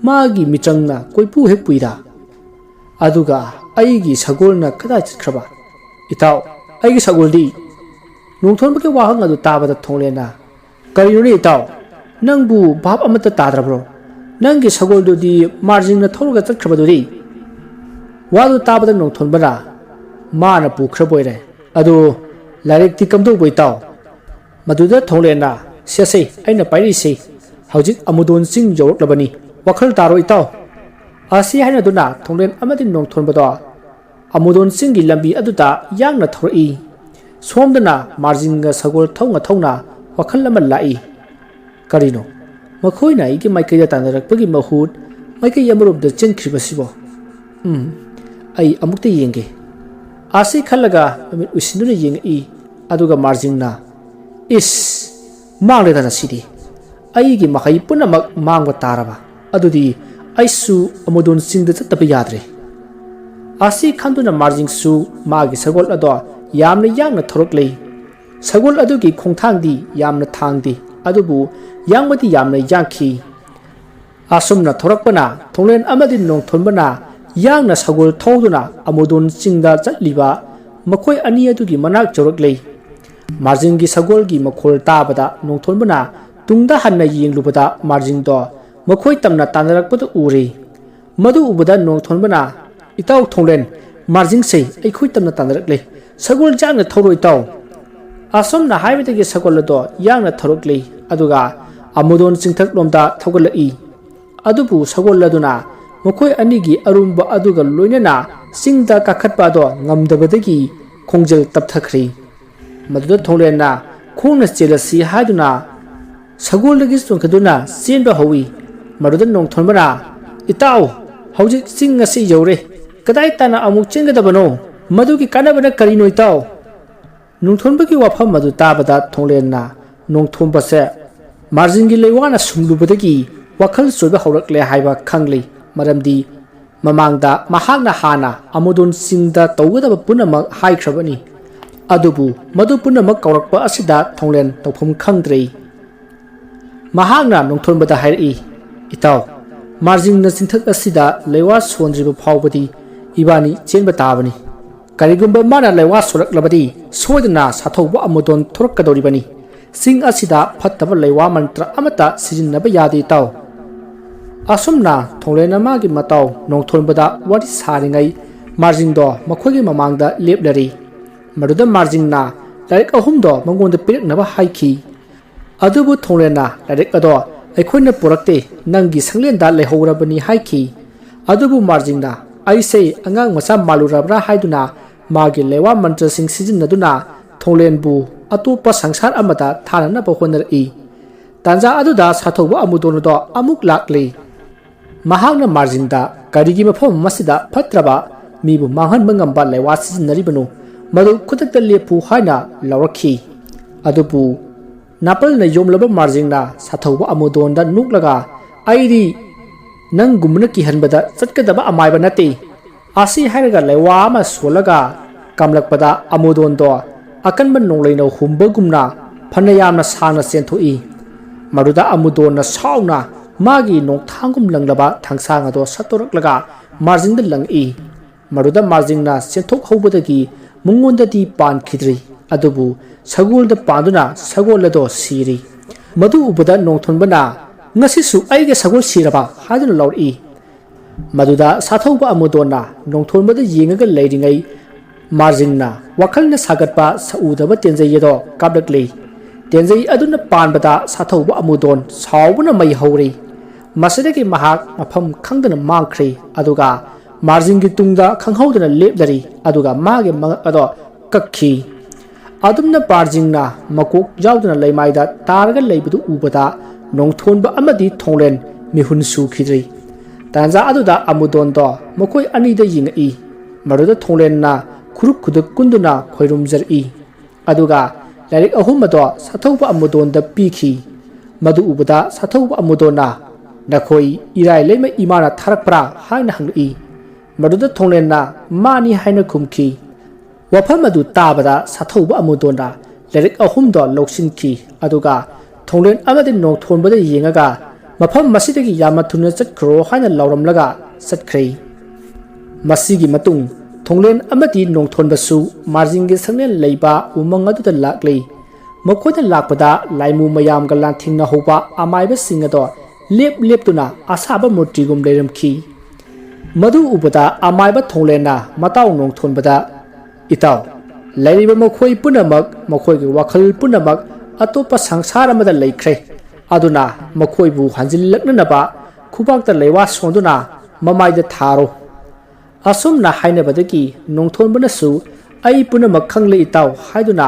ꯃꯥꯒꯤ ꯃꯤꯆꯪꯅ ꯀꯣꯏꯄꯨ ꯍꯦꯛ ꯄꯨꯏꯗ꯫ ꯑꯗꯨꯒ ꯑꯩꯒꯤ ꯁꯒꯣꯜꯅ ꯀꯗꯥꯏ ꯆꯠꯈ꯭ꯔꯕ? ꯏꯇꯥꯎ, ꯑꯩꯒꯤ ꯁꯒꯣꯜꯗꯤ?" ꯅꯣꯡꯊꯣꯟꯕꯒꯤ ꯋꯥꯍꯪ ꯑꯗꯨ ꯇꯥꯕꯗ ꯊꯣꯡꯂꯦꯟꯅ, "ꯀꯔꯤꯅꯣꯅꯦ ꯏꯇꯥꯎ? ꯅꯪꯕꯨ ꯚꯥꯞ ꯑꯃꯠꯇ ꯇꯥꯗ꯭ꯔꯕ꯭ꯔꯣ? ꯅꯪꯒꯤ ꯁꯒꯣꯜꯗꯨꯗꯤ ꯃꯥꯔꯖꯤꯡꯅ ꯊꯧꯔꯒ ꯆꯠꯈ꯭ꯔꯕꯗꯨꯗꯤ?" ꯋꯥꯗꯨ ꯇꯥꯕꯗ ꯅꯣꯡꯊꯣꯟꯕꯅ, "ꯃꯥꯅ ꯄꯨꯈ꯭ꯔꯕ ꯑꯣꯏꯔꯦ꯫ ꯑꯗꯨ ꯂꯥꯏꯔꯤꯛꯇꯤ ꯀꯝꯗꯧꯕ ꯏꯇꯥꯎ?" ꯃꯗꯨꯗ ꯊꯣꯡꯂꯦꯟꯅ, "ꯁꯦ ꯁꯦ, ꯑꯩꯅ ꯄꯥꯏꯔꯤꯁꯦ꯫ ꯍꯧꯖꯤꯛ ꯑꯃꯨꯗꯣꯟ ꯆꯤꯡ ꯌꯧꯔꯛꯂꯕꯅꯤ꯫ ꯋꯥꯈꯜ ꯇꯥꯔꯣ ꯏꯇꯥꯎ꯫" ꯑꯁꯤ ꯍꯥꯏꯅꯗꯨꯅ ꯊꯣꯡꯂꯦꯟ ꯑꯃꯗꯤ ꯅꯣꯡꯊꯣꯟꯕꯗꯣ ꯑꯃꯨꯗꯣꯟ ꯆꯤꯡꯒꯤ ꯂꯝꯕꯤ ꯑꯗꯨꯗ ꯌꯥꯡꯅ ꯊꯧꯔꯛꯏ꯫ ꯁꯣꯝꯗꯅ ꯃꯥꯔꯖꯤꯡꯒ ꯁꯒꯣꯜ ꯊꯧꯅ ꯊꯧꯅ ꯋꯥꯈꯜ ꯑꯃ ꯂꯥꯛꯏ꯫ "ꯀꯔꯤꯅꯣ? ꯃꯈꯣꯏꯅ ꯑꯩꯒꯤ ꯃꯥꯏꯀꯩꯗ ꯇꯥꯟꯅꯔꯛꯄꯒꯤ ꯃꯍꯨꯠ ꯃꯥꯏꯀꯩ ꯑꯃꯔꯣꯝꯗ ꯆꯦꯟꯈ꯭ꯔꯤꯕꯁꯤꯕꯣ? ꯎꯝ, ꯑꯩ ꯑꯃꯨꯛꯇ ꯌꯦꯡꯒꯦ꯫" ꯑꯁꯤ ꯈꯜꯂꯒ ꯃꯃꯤꯠ ꯎꯏꯁꯤꯟꯗꯨꯅ ꯌꯦꯡꯉꯛꯏ꯫ ꯑꯗꯨꯒ ꯃꯥꯔꯖꯤꯡꯅ, "ꯏꯁ! ꯃꯥꯡꯂꯦꯗꯅ ꯁꯤꯗꯤ꯫ ꯑꯩꯒꯤ ꯃꯍꯩ ꯄꯨꯝꯅꯃꯛ ꯃꯥꯡꯕ ꯇꯥꯔꯕ꯫ ꯑꯗꯨꯗꯤ ꯑꯩꯁꯨ ꯑꯃꯨꯗꯣꯟ ꯆꯤꯡꯗ ꯆꯠꯇꯕ ꯌꯥꯗ꯭ꯔꯦ꯫" ꯑꯁꯤ ꯈꯟꯗꯨꯅ ꯃꯥꯔꯖꯤꯡꯁꯨ ꯃꯥꯒꯤ ꯁꯒꯣꯜ ꯑꯗꯣ ꯌꯥꯝꯅ ꯌꯥꯡꯅ ꯊꯧꯔꯛꯂꯦ꯫ ꯁꯒꯣꯜ ꯑꯗꯨꯒꯤ ꯈꯣꯡꯊꯥꯡꯗꯤ ꯌꯥꯝꯅ ꯊꯥꯡꯗꯦ, ꯑꯗꯨꯕꯨ ꯌꯥꯡꯕꯗꯤ ꯌꯥꯝꯅ ꯌꯥꯡꯈꯤ꯫ ꯑꯁꯨꯝꯅ ꯊꯧꯔꯛꯄꯅ ꯊꯣꯡꯂꯦꯟ ꯑꯃꯗꯤ ꯅꯣꯡꯊꯣꯟꯕꯅ ꯌꯥꯡꯅ ꯁꯒꯣꯜ ꯊꯧꯗꯨꯅ ꯑꯃꯨꯗꯣꯟ ꯆꯤꯡꯗ ꯆꯠꯂꯤꯕ ꯃꯈꯣꯏ ꯑꯅꯤ ꯑꯗꯨꯒꯤ ꯃꯅꯥꯛ ꯌꯧꯔꯛꯂꯦ꯫ ꯃꯥꯔꯖꯤꯡꯒꯤ ꯁꯒꯣꯜꯒꯤ ꯃꯈꯣꯜ ꯇꯥꯕꯗ ꯅꯣꯡꯊꯣꯟꯕꯅ ꯇꯨꯡꯗ ꯍꯟꯅ ꯌꯦꯡꯂꯨꯕꯗ ꯃꯥꯔꯖꯤꯡꯗꯣ ꯃꯈꯣꯏ ꯇꯝꯅ ꯇꯥꯟꯅꯔꯛꯄꯗꯨ ꯎꯔꯦ꯫ ꯃꯗꯨ ꯎꯕꯗ ꯅꯣꯡꯊꯣꯟꯕꯅ, "ꯏꯇꯥꯎ ꯊꯣꯡꯂꯦꯟ, ꯃꯥꯔꯖꯤꯡꯁꯦ ꯑꯩꯈꯣꯏ ꯇꯝꯅ ꯇꯥꯟꯅꯔꯛꯂꯦ꯫ ꯁꯒꯣꯜ ꯌꯥꯡꯅ ꯊꯧꯔꯣ ꯏꯇꯥꯎ꯫" ꯑꯁꯨꯝꯅ ꯍꯥꯏꯕꯗꯒꯤ ꯁꯒꯣꯜ ꯑꯗꯣ ꯌꯥꯡꯅ ꯊꯧꯔꯛꯂꯦ, ꯑꯗꯨꯒ ꯑꯃꯨꯗꯣꯟ ꯆꯤꯡꯊꯛꯂꯣꯝꯗ ꯊꯧꯒꯠꯂꯛꯏ꯫ ꯑꯗꯨꯕꯨ ꯁꯒꯣꯜ ꯑꯗꯨꯅ ꯃꯈꯣꯏ ꯑꯅꯤꯒꯤ ꯑꯔꯨꯝꯕ ꯑꯗꯨꯒ ꯂꯣꯏꯅꯅ ꯆꯤꯡꯗ ꯀꯥꯈꯠꯄ ꯑꯗꯣ ꯉꯝꯗꯕꯗꯒꯤ ꯈꯣꯡꯖꯦꯜ ꯇꯞꯊꯈ꯭ꯔꯤ꯫ ꯃꯗꯨꯗ ꯊꯣꯡꯂꯦꯟꯅ ꯈꯣꯡꯅ ꯆꯦꯜꯂꯁꯤ ꯍꯥꯏꯗꯨꯅ ꯁꯒꯣꯜꯗꯒꯤ ꯆꯣꯡꯊꯗꯨꯅ ꯆꯦꯟꯕ ꯍꯧꯏ꯫ ꯃꯗꯨꯗ ꯅꯣꯡꯊꯣꯟꯕꯅ, "ꯏꯇꯥꯎ, ꯍꯧꯖꯤꯛ ꯆꯤꯡ ꯑꯁꯤ ꯌꯧꯔꯦ, ꯀꯗꯥꯏ ꯇꯥꯟꯅ ꯑꯃꯨꯛ ꯆꯦꯟꯒꯗꯕꯅꯣ? ꯃꯗꯨꯒꯤ ꯀꯥꯟꯅꯕꯅ ꯀꯔꯤꯅꯣ ꯏꯇꯥꯎ?" ꯅꯣꯡꯊꯣꯟꯕꯒꯤ ꯋꯥꯐꯝ ꯑꯗꯨ ꯇꯥꯕꯗ ꯊꯣꯡꯂꯦꯟꯅ ꯅꯣꯡꯊꯣꯟꯕꯁꯦ ꯃꯥꯔꯖꯤꯡꯒꯤ ꯂꯩꯋꯥꯅ ꯁꯨꯝꯂꯨꯕꯗꯒꯤ ꯋꯥꯈꯜ ꯆꯣꯏꯕ ꯍꯧꯔꯛꯂꯦ ꯍꯥꯏꯕ ꯈꯪꯂꯤ꯫ ꯃꯔꯝꯗꯤ ꯃꯃꯥꯡꯗ ꯃꯍꯥꯛꯅ ꯍꯥꯟꯅ ꯑꯃꯨꯗꯣꯟ ꯆꯤꯡꯗ ꯇꯧꯒꯗꯕ ꯄꯨꯝꯅꯃꯛ ꯍꯥꯏꯈ꯭ꯔꯕꯅꯤ꯫ ꯑꯗꯨꯕꯨ ꯃꯗꯨ ꯄꯨꯝꯅꯃꯛ ꯀꯥꯎꯔꯛꯄ ꯑꯁꯤꯗ ꯊꯣꯡꯂꯦꯟ ꯇꯧꯐꯝ ꯈꯪꯗ꯭ꯔꯦ꯫ ꯃꯍꯥꯛꯅ ꯅꯣꯡꯊꯣꯟꯕꯗ ꯍꯥꯏꯔꯛꯏ, "ꯏꯇꯥꯎ, ꯃꯥꯔꯖꯤꯡꯅ ꯆꯤꯡꯊꯛ ꯑꯁꯤꯗ ꯂꯩꯋꯥ ꯁꯣꯟꯗ꯭ꯔꯤꯕ ꯐꯥꯎꯕꯗꯤ ꯏꯕꯥꯅꯤ ꯆꯦꯟꯕ ꯇꯥꯕꯅꯤ꯫ ꯀꯔꯤꯒꯨꯝꯕ ꯃꯥꯅ ꯂꯩꯋꯥ ꯁꯣꯜꯂꯛꯂꯕꯗꯤ ꯁꯣꯏꯗꯅ ꯁꯥꯊꯧꯕ ꯑꯃꯨꯗꯣꯟ ꯊꯣꯔꯛꯀꯗꯧꯔꯤꯕꯅꯤ꯫ ꯆꯤꯡ ꯑꯁꯤꯗ ꯐꯠꯇꯕ ꯂꯩꯋꯥ ꯃꯟꯇ꯭ꯔ ꯑꯃꯠꯇ ꯁꯤꯖꯤꯟꯅꯕ ꯌꯥꯗꯦ ꯏꯇꯥꯎ"꯫ ꯑꯁꯨꯝꯅ ꯊꯣꯡꯂꯦꯟꯅ ꯃꯥꯒꯤ ꯃꯇꯥꯎ ꯅꯣꯡꯊꯣꯟꯕꯗ ꯋꯥꯔꯤ ꯁꯥꯔꯤꯉꯩ ꯃꯥꯔꯖꯤꯡꯗꯣ ꯃꯈꯣꯏꯒꯤ ꯃꯃꯥꯡꯗ ꯂꯦꯞꯂꯔꯤ꯫ ꯃꯗꯨꯗ ꯃꯥꯔꯖꯤꯡꯅ ꯂꯥꯏꯔꯤꯛ ꯑꯍꯨꯝꯗꯣ ꯃꯉꯣꯟꯗ ꯄꯤꯔꯛꯅꯕ ꯍꯥꯏꯈꯤ꯫ ꯑꯗꯨꯕꯨ ꯊꯣꯡꯂꯦꯟꯅ ꯂꯥꯏꯔꯤꯛ ꯑꯗꯣ "ꯑꯩꯈꯣꯏꯅ ꯄꯨꯔꯛꯇꯦ, ꯅꯪꯒꯤ ꯁꯪꯂꯦꯟꯗ ꯂꯩꯍꯧꯔꯕꯅꯤ" ꯍꯥꯏꯈꯤ꯫ ꯑꯗꯨꯕꯨ ꯃꯥꯔꯖꯤꯡꯅ "ꯑꯩꯁꯦ ꯑꯉꯥꯡ ꯃꯆꯥ ꯃꯥꯜꯂꯨꯔꯕ꯭ꯔꯥ" ꯍꯥꯏꯗꯨꯅ ꯃꯥꯒꯤ ꯂꯩꯋꯥ ꯃꯟꯇ꯭ꯔꯁꯤꯡ ꯁꯤꯖꯤꯟꯅꯗꯨꯅ ꯊꯣꯡꯂꯦꯟꯕꯨ ꯑꯇꯣꯞꯄ ꯁꯪꯁꯥꯔ ꯑꯃꯗ ꯊꯥꯅꯅꯕ ꯍꯣꯠꯅꯔꯛꯏ꯫ ꯇꯥꯟꯖꯥ ꯑꯗꯨꯗ ꯁꯥꯊꯧꯕ ꯑꯃꯨꯗꯣꯟ ꯑꯗꯣ ꯑꯃꯨꯛ ꯂꯥꯛꯂꯤ꯫ ꯃꯍꯥꯛꯅ ꯃꯥꯔꯖꯤꯡꯗ "ꯀꯔꯤꯒꯤ ꯃꯐꯝ ꯑꯁꯤꯗ ꯐꯠꯇ꯭ꯔꯕ, ꯃꯤꯕꯨ ꯃꯥꯡꯍꯟꯕ ꯉꯝꯕ ꯂꯩꯋꯥ ꯁꯤꯖꯤꯟꯅꯔꯤꯕꯅꯣ? ꯃꯗꯨ ꯈꯨꯗꯛꯇ ꯂꯦꯞꯄꯨ" ꯍꯥꯏꯅ ꯂꯥꯎꯔꯛꯈꯤ꯫ ꯑꯗꯨꯕꯨ ꯅꯥꯄꯜꯅ ꯌꯣꯝꯂꯕ ꯃꯥꯔꯖꯤꯡꯅ ꯁꯥꯊꯧꯕ ꯑꯃꯨꯗꯣꯟꯗ ꯅꯣꯛꯂꯒ, "ꯑꯩꯗꯤ ꯅꯪꯒꯨꯝꯕꯅ ꯀꯤꯍꯟꯕꯗ ꯆꯠꯀꯗꯕ ꯑꯃꯥꯏꯕ ꯅꯠꯇꯦ"꯫ ꯑꯁꯤ ꯍꯥꯏꯔꯒ ꯂꯩꯋꯥ ꯑꯃ ꯁꯣꯜꯂꯒ ꯀꯥꯝꯂꯛꯄꯗ ꯑꯃꯨꯗꯣꯟꯗꯣ ꯑꯀꯟꯕ ꯅꯣꯡꯂꯩꯅ ꯍꯨꯝꯕꯒꯨꯝꯅ ꯐꯅ ꯌꯥꯝꯅ ꯁꯥꯡꯅ ꯆꯦꯟꯊꯣꯛꯏ꯫ ꯃꯗꯨꯗ ꯑꯃꯨꯗꯣꯟꯅ ꯁꯥꯎꯅ ꯃꯥꯒꯤ ꯅꯣꯡꯊꯥꯡꯒꯨꯝ ꯂꯪꯂꯕ ꯊꯥꯡꯁꯥꯡ ꯑꯗꯣ ꯁꯠꯇꯣꯔꯛꯂꯒ ꯃꯥꯔꯖꯤꯡꯗ ꯂꯪꯏ꯫ ꯃꯗꯨꯗ ꯃꯥꯔꯖꯤꯡꯅ ꯆꯦꯟꯊꯣꯛꯍꯧꯕꯗꯒꯤ ꯃꯉꯣꯟꯗꯗꯤ ꯄꯥꯟꯈꯤꯗ꯭ꯔꯤ, ꯑꯗꯨꯕꯨ ꯁꯒꯣꯜꯗ ꯄꯥꯟꯗꯨꯅ ꯁꯒꯣꯜ ꯑꯗꯣ ꯁꯤꯔꯤ꯫ ꯃꯗꯨ ꯎꯕꯗ ꯅꯣꯡꯊꯣꯟꯕꯅ, "ꯉꯁꯤꯁꯨ ꯑꯩꯒꯤ ꯁꯒꯣꯜ ꯁꯤꯔꯕ?" ꯍꯥꯏꯗꯨꯅ ꯂꯥꯎꯔꯛꯏ꯫ ꯃꯗꯨꯗ ꯁꯥꯊꯧꯕ ꯑꯃꯨꯗꯣꯟꯅ ꯅꯣꯡꯊꯣꯟꯕꯗ ꯌꯦꯡꯉꯒ ꯂꯩꯔꯤꯉꯩ ꯃꯥꯔꯖꯤꯡꯅ ꯋꯥꯈꯜꯅ ꯁꯥꯒꯠꯄ ꯁꯛꯎꯗꯕ ꯇꯦꯟꯖꯩ ꯑꯗꯣ ꯀꯥꯞꯂꯛꯂꯤ꯫ ꯇꯦꯟꯖꯩ ꯑꯗꯨꯅ ꯄꯥꯟꯕꯗ ꯁꯥꯊꯧꯕ ꯑꯃꯨꯗꯣꯟ ꯁꯥꯎꯕꯅ ꯃꯩ ꯍꯧꯔꯤ꯫ ꯃꯁꯤꯗꯒꯤ ꯃꯍꯥꯛ ꯃꯐꯝ ꯈꯪꯗꯅ ꯃꯥꯡꯈ꯭ꯔꯦ꯫ ꯑꯗꯨꯒ ꯃꯥꯔꯖꯤꯡꯒꯤ ꯇꯨꯡꯗ ꯈꯪꯍꯧꯗꯅ ꯂꯦꯞꯂꯔꯤ꯫ ꯑꯗꯨꯒ ꯃꯥꯒꯤ ꯃꯉꯛ ꯑꯗꯣ ꯀꯛꯈꯤ꯫ ꯑꯗꯨꯝꯅ ꯃꯥꯔꯖꯤꯡꯅ ꯃꯀꯣꯛ ꯌꯥꯎꯗꯅ ꯂꯩꯃꯥꯏꯗ ꯇꯥꯔꯒ ꯂꯩꯕꯗꯨ ꯎꯕꯗ ꯅꯣꯡꯊꯣꯟꯕ ꯑꯃꯗꯤ ꯊꯣꯡꯂꯦꯟ ꯃꯤꯍꯨꯟ ꯁꯨꯈꯤꯗ꯭ꯔꯤ꯫ ꯇꯥꯟꯖꯥ ꯑꯗꯨꯗ ꯑꯃꯨꯗꯣꯟꯗꯣ ꯃꯈꯣꯏ ꯑꯅꯤꯗ ꯌꯦꯡꯉꯛꯏ꯫ ꯃꯗꯨꯗ ꯊꯣꯡꯂꯦꯟꯅ ꯈꯨꯔꯨꯛ ꯈꯨꯗꯨꯛ ꯀꯨꯟꯗꯨꯅ ꯈꯣꯏꯔꯨꯝꯖꯔꯛꯏ꯫ ꯑꯗꯨꯒ ꯂꯥꯏꯔꯤꯛ ꯑꯍꯨꯝ ꯑꯗꯣ ꯁꯥꯊꯧꯕ ꯑꯃꯨꯗꯣꯟꯗ ꯄꯤꯈꯤ꯫ ꯃꯗꯨ ꯎꯕꯗ ꯁꯥꯊꯧꯕ ꯑꯃꯨꯗꯣꯟꯅ, "ꯅꯈꯣꯏ ꯏꯔꯥꯏ ꯂꯩꯃ ꯏꯃꯥꯅ ꯊꯥꯔꯛꯄ꯭ꯔꯥ?" ꯍꯥꯏꯅ ꯍꯪꯂꯛꯏ꯫ ꯃꯗꯨꯗ ꯊꯣꯡꯂꯦꯟꯅ, "ꯃꯥꯅꯤ" ꯍꯥꯏꯅ ꯈꯨꯝꯈꯤ꯫ ꯋꯥꯐꯝ ꯑꯗꯨ ꯇꯥꯕꯗ ꯁꯥꯊꯧꯕ ꯑꯃꯨꯗꯣꯟꯅ ꯂꯥꯏꯔꯤꯛ ꯑꯍꯨꯝꯗꯣ ꯂꯧꯁꯤꯟꯈꯤ꯫ ꯑꯗꯨꯒ ꯊꯣꯡꯂꯦꯟ ꯑꯃꯗꯤ ꯅꯣꯡꯊꯣꯟꯕꯗ ꯌꯦꯡꯉꯒ, "ꯃꯐꯝ ꯑꯁꯤꯗꯒꯤ ꯌꯥꯝꯅ ꯊꯨꯅ ꯆꯠꯈ꯭ꯔꯣ" ꯍꯥꯏꯅ ꯂꯥꯎꯔꯝꯂꯒ ꯆꯠꯈ꯭ꯔꯦ꯫ ꯃꯁꯤꯒꯤ ꯃꯇꯨꯡ ꯊꯣꯡꯂꯦꯟ ꯑꯃꯗꯤ ꯅꯣꯡꯊꯣꯟꯕꯁꯨ ꯃꯥꯔꯖꯤꯡꯒꯤ ꯁꯪꯂꯦꯟ ꯂꯩꯕ ꯎꯃꯪ ꯑꯗꯨꯗ ꯂꯥꯛꯂꯤ꯫ ꯃꯈꯣꯏꯅ ꯂꯥꯛꯄꯗ ꯂꯥꯏꯃꯨ ꯃꯌꯥꯝꯒ ꯂꯥꯟꯊꯦꯡꯅꯍꯧꯕ ꯑꯃꯥꯏꯕꯁꯤꯡ ꯑꯗꯣ ꯂꯦꯞ ꯂꯦꯞꯇꯨꯅ ꯑꯁꯥꯕ ꯃꯨꯔꯇꯤꯒꯨꯝ ꯂꯩꯔꯝꯈꯤ꯫ ꯃꯗꯨ ꯎꯕꯗ ꯑꯃꯥꯏꯕ ꯊꯣꯡꯂꯦꯟꯅ ꯃꯇꯥꯎ ꯅꯣꯡꯊꯣꯟꯕꯗ, "ꯏꯇꯥꯎ, ꯂꯩꯔꯤꯕ ꯃꯈꯣꯏ ꯄꯨꯝꯅꯃꯛ, ꯃꯈꯣꯏꯒꯤ ꯋꯥꯈꯜ ꯄꯨꯝꯅꯃꯛ ꯑꯇꯣꯞꯄ ꯁꯪꯁꯥꯔ ꯑꯃꯗ ꯂꯩꯈ꯭ꯔꯦ꯫ ꯑꯗꯨꯅ ꯃꯈꯣꯏꯕꯨ ꯍꯟꯖꯤꯜꯂꯛꯅꯅꯕ ꯈꯨꯕꯥꯛꯇ ꯂꯩꯋꯥ ꯁꯣꯟꯗꯨꯅ ꯃꯃꯥꯏꯗ ꯊꯥꯔꯣ"꯫ ꯑꯁꯨꯝꯅ ꯍꯥꯏꯅꯕꯗꯒꯤ ꯅꯣꯡꯊꯣꯟꯕꯅꯁꯨ, "ꯑꯩ ꯄꯨꯝꯅꯃꯛ ꯈꯪꯂꯦ ꯏꯇꯥꯎ" ꯍꯥꯏꯗꯨꯅ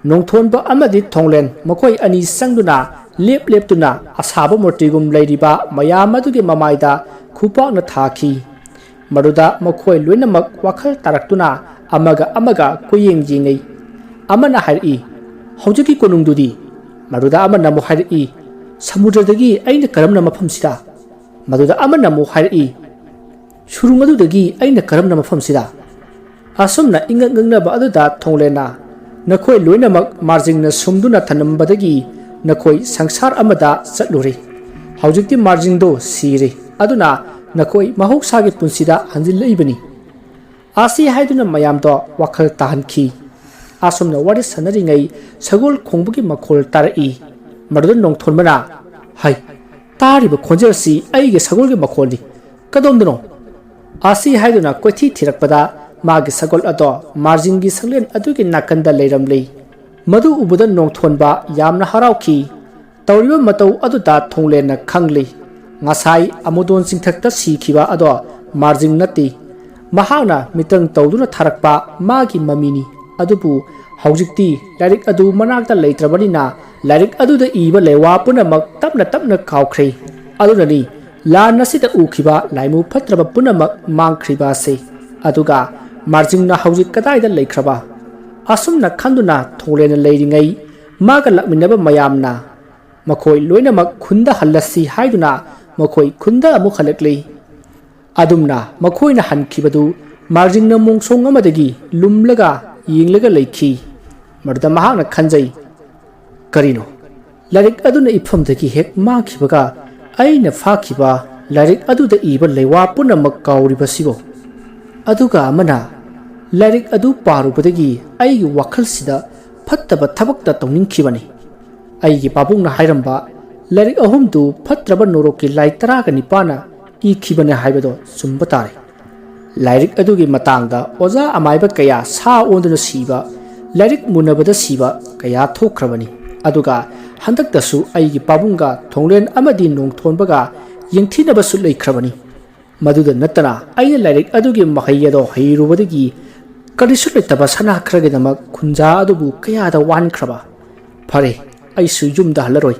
ꯅꯣꯡꯊꯣꯟꯕ ꯑꯃꯗꯤ ꯊꯣꯡꯂꯦꯟ ꯃꯈꯣꯏ ꯑꯅꯤ ꯆꯪꯗꯨꯅ ꯂꯦꯞ ꯂꯦꯞꯇꯨꯅ ꯑꯁꯥꯕ ꯃꯨꯔꯇꯤꯒꯨꯝ ꯂꯩꯔꯤꯕ ꯃꯌꯥꯝ ꯑꯗꯨꯒꯤ ꯃꯃꯥꯏꯗ ꯈꯨꯄꯥꯛꯅ ꯊꯥꯈꯤ꯫ ꯃꯗꯨꯗ ꯃꯈꯣꯏ ꯂꯣꯏꯅꯃꯛ ꯋꯥꯈꯜ ꯇꯥꯔꯛꯇꯨꯅ ꯑꯃꯒ ꯑꯃꯒ ꯀꯣꯏꯌꯦꯡ ꯌꯦꯡꯅꯩ꯫ ꯑꯃꯅ ꯍꯥꯏꯔꯛꯏ, "ꯍꯧꯖꯤꯛꯀꯤ ꯀꯣꯅꯨꯡꯗꯨꯗꯤ?" ꯃꯗꯨꯗ ꯑꯃꯅ ꯑꯃꯨꯛ ꯍꯥꯏꯔꯛꯏ, "ꯁꯃꯨꯗ꯭ꯔꯗꯒꯤ ꯑꯩꯅ ꯀꯔꯝꯅ ꯃꯐꯝꯁꯤꯗ?" ꯃꯗꯨꯗ ꯑꯃꯅ ꯑꯃꯨꯛ ꯍꯥꯏꯔꯛꯏ, "ꯁꯨꯔꯨꯡ ꯑꯗꯨꯗꯒꯤ ꯑꯩꯅ ꯀꯔꯝꯅ ꯃꯐꯝꯁꯤꯗ?" ꯑꯁꯨꯝꯅ ꯏꯉꯛ ꯉꯛꯅꯕ ꯑꯗꯨꯗ ꯊꯣꯡꯂꯦꯟꯅ, "ꯅꯈꯣꯏ ꯂꯣꯏꯅꯃꯛ ꯃꯥꯔꯖꯤꯡꯅ ꯁꯨꯝꯗꯨꯅ ꯊꯅꯝꯕꯗꯒꯤ ꯅꯈꯣꯏ ꯁꯪꯁꯥꯔ ꯑꯃꯗ ꯆꯠꯂꯨꯔꯦ꯫ ꯍꯧꯖꯤꯛꯇꯤ ꯃꯥꯔꯖꯤꯡꯗꯣ ꯁꯤꯔꯦ꯫ ꯑꯗꯨꯅ ꯅꯈꯣꯏ ꯃꯍꯧꯁꯥꯒꯤ ꯄꯨꯟꯁꯤꯗ ꯍꯟꯖꯤꯜꯂꯛꯏꯕꯅꯤ"꯫ ꯑꯁꯤ ꯍꯥꯏꯗꯨꯅ ꯃꯌꯥꯝꯗꯣ ꯋꯥꯈꯜ ꯇꯥꯍꯟꯈꯤ꯫ ꯑꯁꯨꯝꯅ ꯋꯥꯔꯤ ꯁꯥꯟꯅꯔꯤꯉꯩ ꯁꯒꯣꯜ ꯈꯣꯡꯕꯒꯤ ꯃꯈꯣꯜ ꯇꯥꯔꯛꯏ꯫ ꯃꯗꯨꯗ ꯅꯣꯡꯊꯣꯟꯕꯅ, "ꯍꯩ, ꯇꯥꯔꯤꯕ ꯈꯣꯟꯖꯦꯜꯁꯤ ꯑꯩꯒꯤ ꯁꯒꯣꯜꯒꯤ ꯃꯈꯣꯜꯅꯤ꯫ ꯀꯗꯣꯝꯗꯅꯣ?" ꯑꯁꯤ ꯍꯥꯏꯗꯨꯅ ꯀꯣꯏꯊꯤ ꯊꯤꯔꯛꯄꯗ ꯃꯥꯒꯤ ꯁꯒꯣꯜ ꯑꯗꯣ ꯃꯥꯔꯖꯤꯡꯒꯤ ꯁꯪꯂꯦꯟ ꯑꯗꯨꯒꯤ ꯅꯥꯀꯟꯗ ꯂꯩꯔꯝꯂꯤ꯫ ꯃꯗꯨ ꯎꯕꯗ ꯅꯣꯡꯊꯣꯟꯕ ꯌꯥꯝꯅ ꯍꯔꯥꯎꯈꯤ꯫ ꯇꯧꯔꯤꯕ ꯃꯇꯧ ꯑꯗꯨꯗ ꯊꯣꯡꯂꯦꯟꯅ ꯈꯪꯂꯤ꯫ ꯉꯁꯥꯏ ꯑꯃꯨꯗꯣꯟ ꯆꯤꯡꯊꯛꯇ ꯁꯤꯈꯤꯕ ꯑꯗꯣ ꯃꯥꯔꯖꯤꯡ ꯅꯠꯇꯦ꯫ ꯃꯍꯥꯛꯅ ꯃꯤꯇ꯭ꯔꯪ ꯇꯧꯗꯨꯅ ꯊꯥꯔꯛꯄ ꯃꯥꯒꯤ ꯃꯃꯤꯅꯤ꯫ ꯑꯗꯨꯕꯨ ꯍꯧꯖꯤꯛꯇꯤ ꯂꯥꯏꯔꯤꯛ ꯑꯗꯨ ꯃꯅꯥꯛꯇ ꯂꯩꯇ꯭ꯔꯕꯅꯤꯅ ꯂꯥꯏꯔꯤꯛ ꯑꯗꯨꯗ ꯏꯕ ꯂꯩꯋꯥ ꯄꯨꯝꯅꯃꯛ ꯇꯞꯅ ꯇꯞꯅ ꯀꯥꯎꯈ꯭ꯔꯦ꯫ ꯑꯗꯨꯅꯅꯤ ꯂꯥꯟ ꯑꯁꯤꯗ ꯎꯈꯤꯕ ꯂꯥꯏꯃꯨ ꯐꯠꯇ꯭ꯔꯕ ꯄꯨꯝꯅꯃꯛ ꯃꯥꯡꯈ꯭ꯔꯤꯕ ꯑꯁꯤ꯫ ꯑꯗꯨꯒ ꯃꯥꯔꯖꯤꯡꯅ ꯍꯧꯖꯤꯛ ꯀꯗꯥꯏꯗ ꯂꯩꯈ꯭ꯔꯕ? ꯑꯁꯨꯝꯅ ꯈꯟꯗꯨꯅ ꯊꯣꯡꯂꯦꯟꯅ ꯂꯩꯔꯤꯉꯩ ꯃꯥꯒ ꯂꯥꯛꯃꯤꯟꯅꯕ ꯃꯌꯥꯝꯅ ꯃꯈꯣꯏ ꯂꯣꯏꯅꯃꯛ ꯈꯨꯟꯗ ꯍꯜꯂꯁꯤ ꯍꯥꯏꯗꯨꯅ ꯃꯈꯣꯏ ꯈꯨꯟꯗ ꯑꯃꯨꯛ ꯍꯜꯂꯛꯂꯤ꯫ ꯑꯗꯨꯝꯅ ꯃꯈꯣꯏꯅ ꯍꯟꯈꯤꯕꯗꯨ ꯃꯥꯔꯖꯤꯡꯅ ꯃꯣꯡꯁꯣꯡ ꯑꯃꯗꯒꯤ ꯂꯨꯝꯂꯒ ꯌꯦꯡꯂꯒ ꯂꯩꯈꯤ꯫ ꯃꯗꯨꯗ ꯃꯍꯥꯛꯅ ꯈꯟꯖꯩ, "ꯀꯔꯤꯅꯣ? ꯂꯥꯏꯔꯤꯛ ꯑꯗꯨꯅ ꯏꯐꯝꯗꯒꯤ ꯍꯦꯛ ꯃꯥꯡꯈꯤꯕꯒ ꯑꯩꯅ ꯐꯥꯈꯤꯕ ꯂꯥꯏꯔꯤꯛ ꯑꯗꯨꯗ ꯏꯕ ꯂꯩꯋꯥ ꯄꯨꯝꯅꯃꯛ ꯀꯥꯎꯔꯤꯕꯁꯤꯕꯣ?" ꯑꯗꯨꯒ ꯑꯃꯅ, "ꯂꯥꯏꯔꯤꯛ ꯑꯗꯨ ꯄꯥꯔꯨꯕꯗꯒꯤ ꯑꯩꯒꯤ ꯋꯥꯈꯜꯁꯤꯗ ꯐꯠꯇꯕ ꯊꯕꯛꯇ ꯇꯧꯅꯤꯡꯈꯤꯕꯅꯤ꯫ ꯑꯩꯒꯤ ꯄꯥꯕꯨꯡꯅ ꯍꯥꯏꯔꯝꯕ ꯂꯥꯏꯔꯤꯛ ꯑꯍꯨꯝꯗꯨ ꯐꯠꯇ꯭ꯔꯕ ꯅꯣꯔꯣꯛꯀꯤ ꯂꯥꯏ ꯇꯔꯥꯒ ꯅꯤꯄꯥꯟꯅ ꯏꯈꯤꯕꯅꯦ ꯍꯥꯏꯕꯗꯣ ꯆꯨꯝꯕ ꯇꯥꯔꯦ꯫ ꯂꯥꯏꯔꯤꯛ ꯑꯗꯨꯒꯤ ꯃꯇꯥꯡꯗ ꯑꯣꯖꯥ ꯑꯃꯥꯏꯕ ꯀꯌꯥ ꯁꯥ ꯑꯣꯟꯗꯨꯅ ꯁꯤꯕ, ꯂꯥꯏꯔꯤꯛ ꯃꯨꯟꯅꯕꯗ ꯁꯤꯕ ꯀꯌꯥ ꯊꯣꯛꯈ꯭ꯔꯕꯅꯤ꯫ ꯑꯗꯨꯒ ꯍꯟꯗꯛꯇꯁꯨ ꯑꯩꯒꯤ ꯄꯥꯕꯨꯡꯒ ꯊꯣꯡꯂꯦꯟ ꯑꯃꯗꯤ ꯅꯣꯡꯊꯣꯟꯕꯒ ꯌꯦꯡꯊꯤꯅꯕꯁꯨ ꯂꯩꯈ꯭ꯔꯕꯅꯤ꯫ ꯃꯗꯨꯗ ꯅꯠꯇꯅ ꯑꯩꯅ ꯂꯥꯏꯔꯤꯛ ꯑꯗꯨꯒꯤ ꯃꯍꯩ ꯑꯗꯣ ꯍꯩꯔꯨꯕꯗꯒꯤ ꯀꯔꯤꯁꯨ ꯂꯩꯇꯕ ꯁꯅꯥ ꯈꯔꯒꯤꯗꯃꯛ ꯈꯨꯟꯖꯥ ꯑꯗꯨꯕꯨ ꯀꯌꯥꯗ ꯋꯥꯍꯟꯈ꯭ꯔꯕ꯫ ꯐꯔꯦ, ꯑꯩꯁꯨ ꯌꯨꯝꯗ ꯍꯜꯂꯔꯣꯏ꯫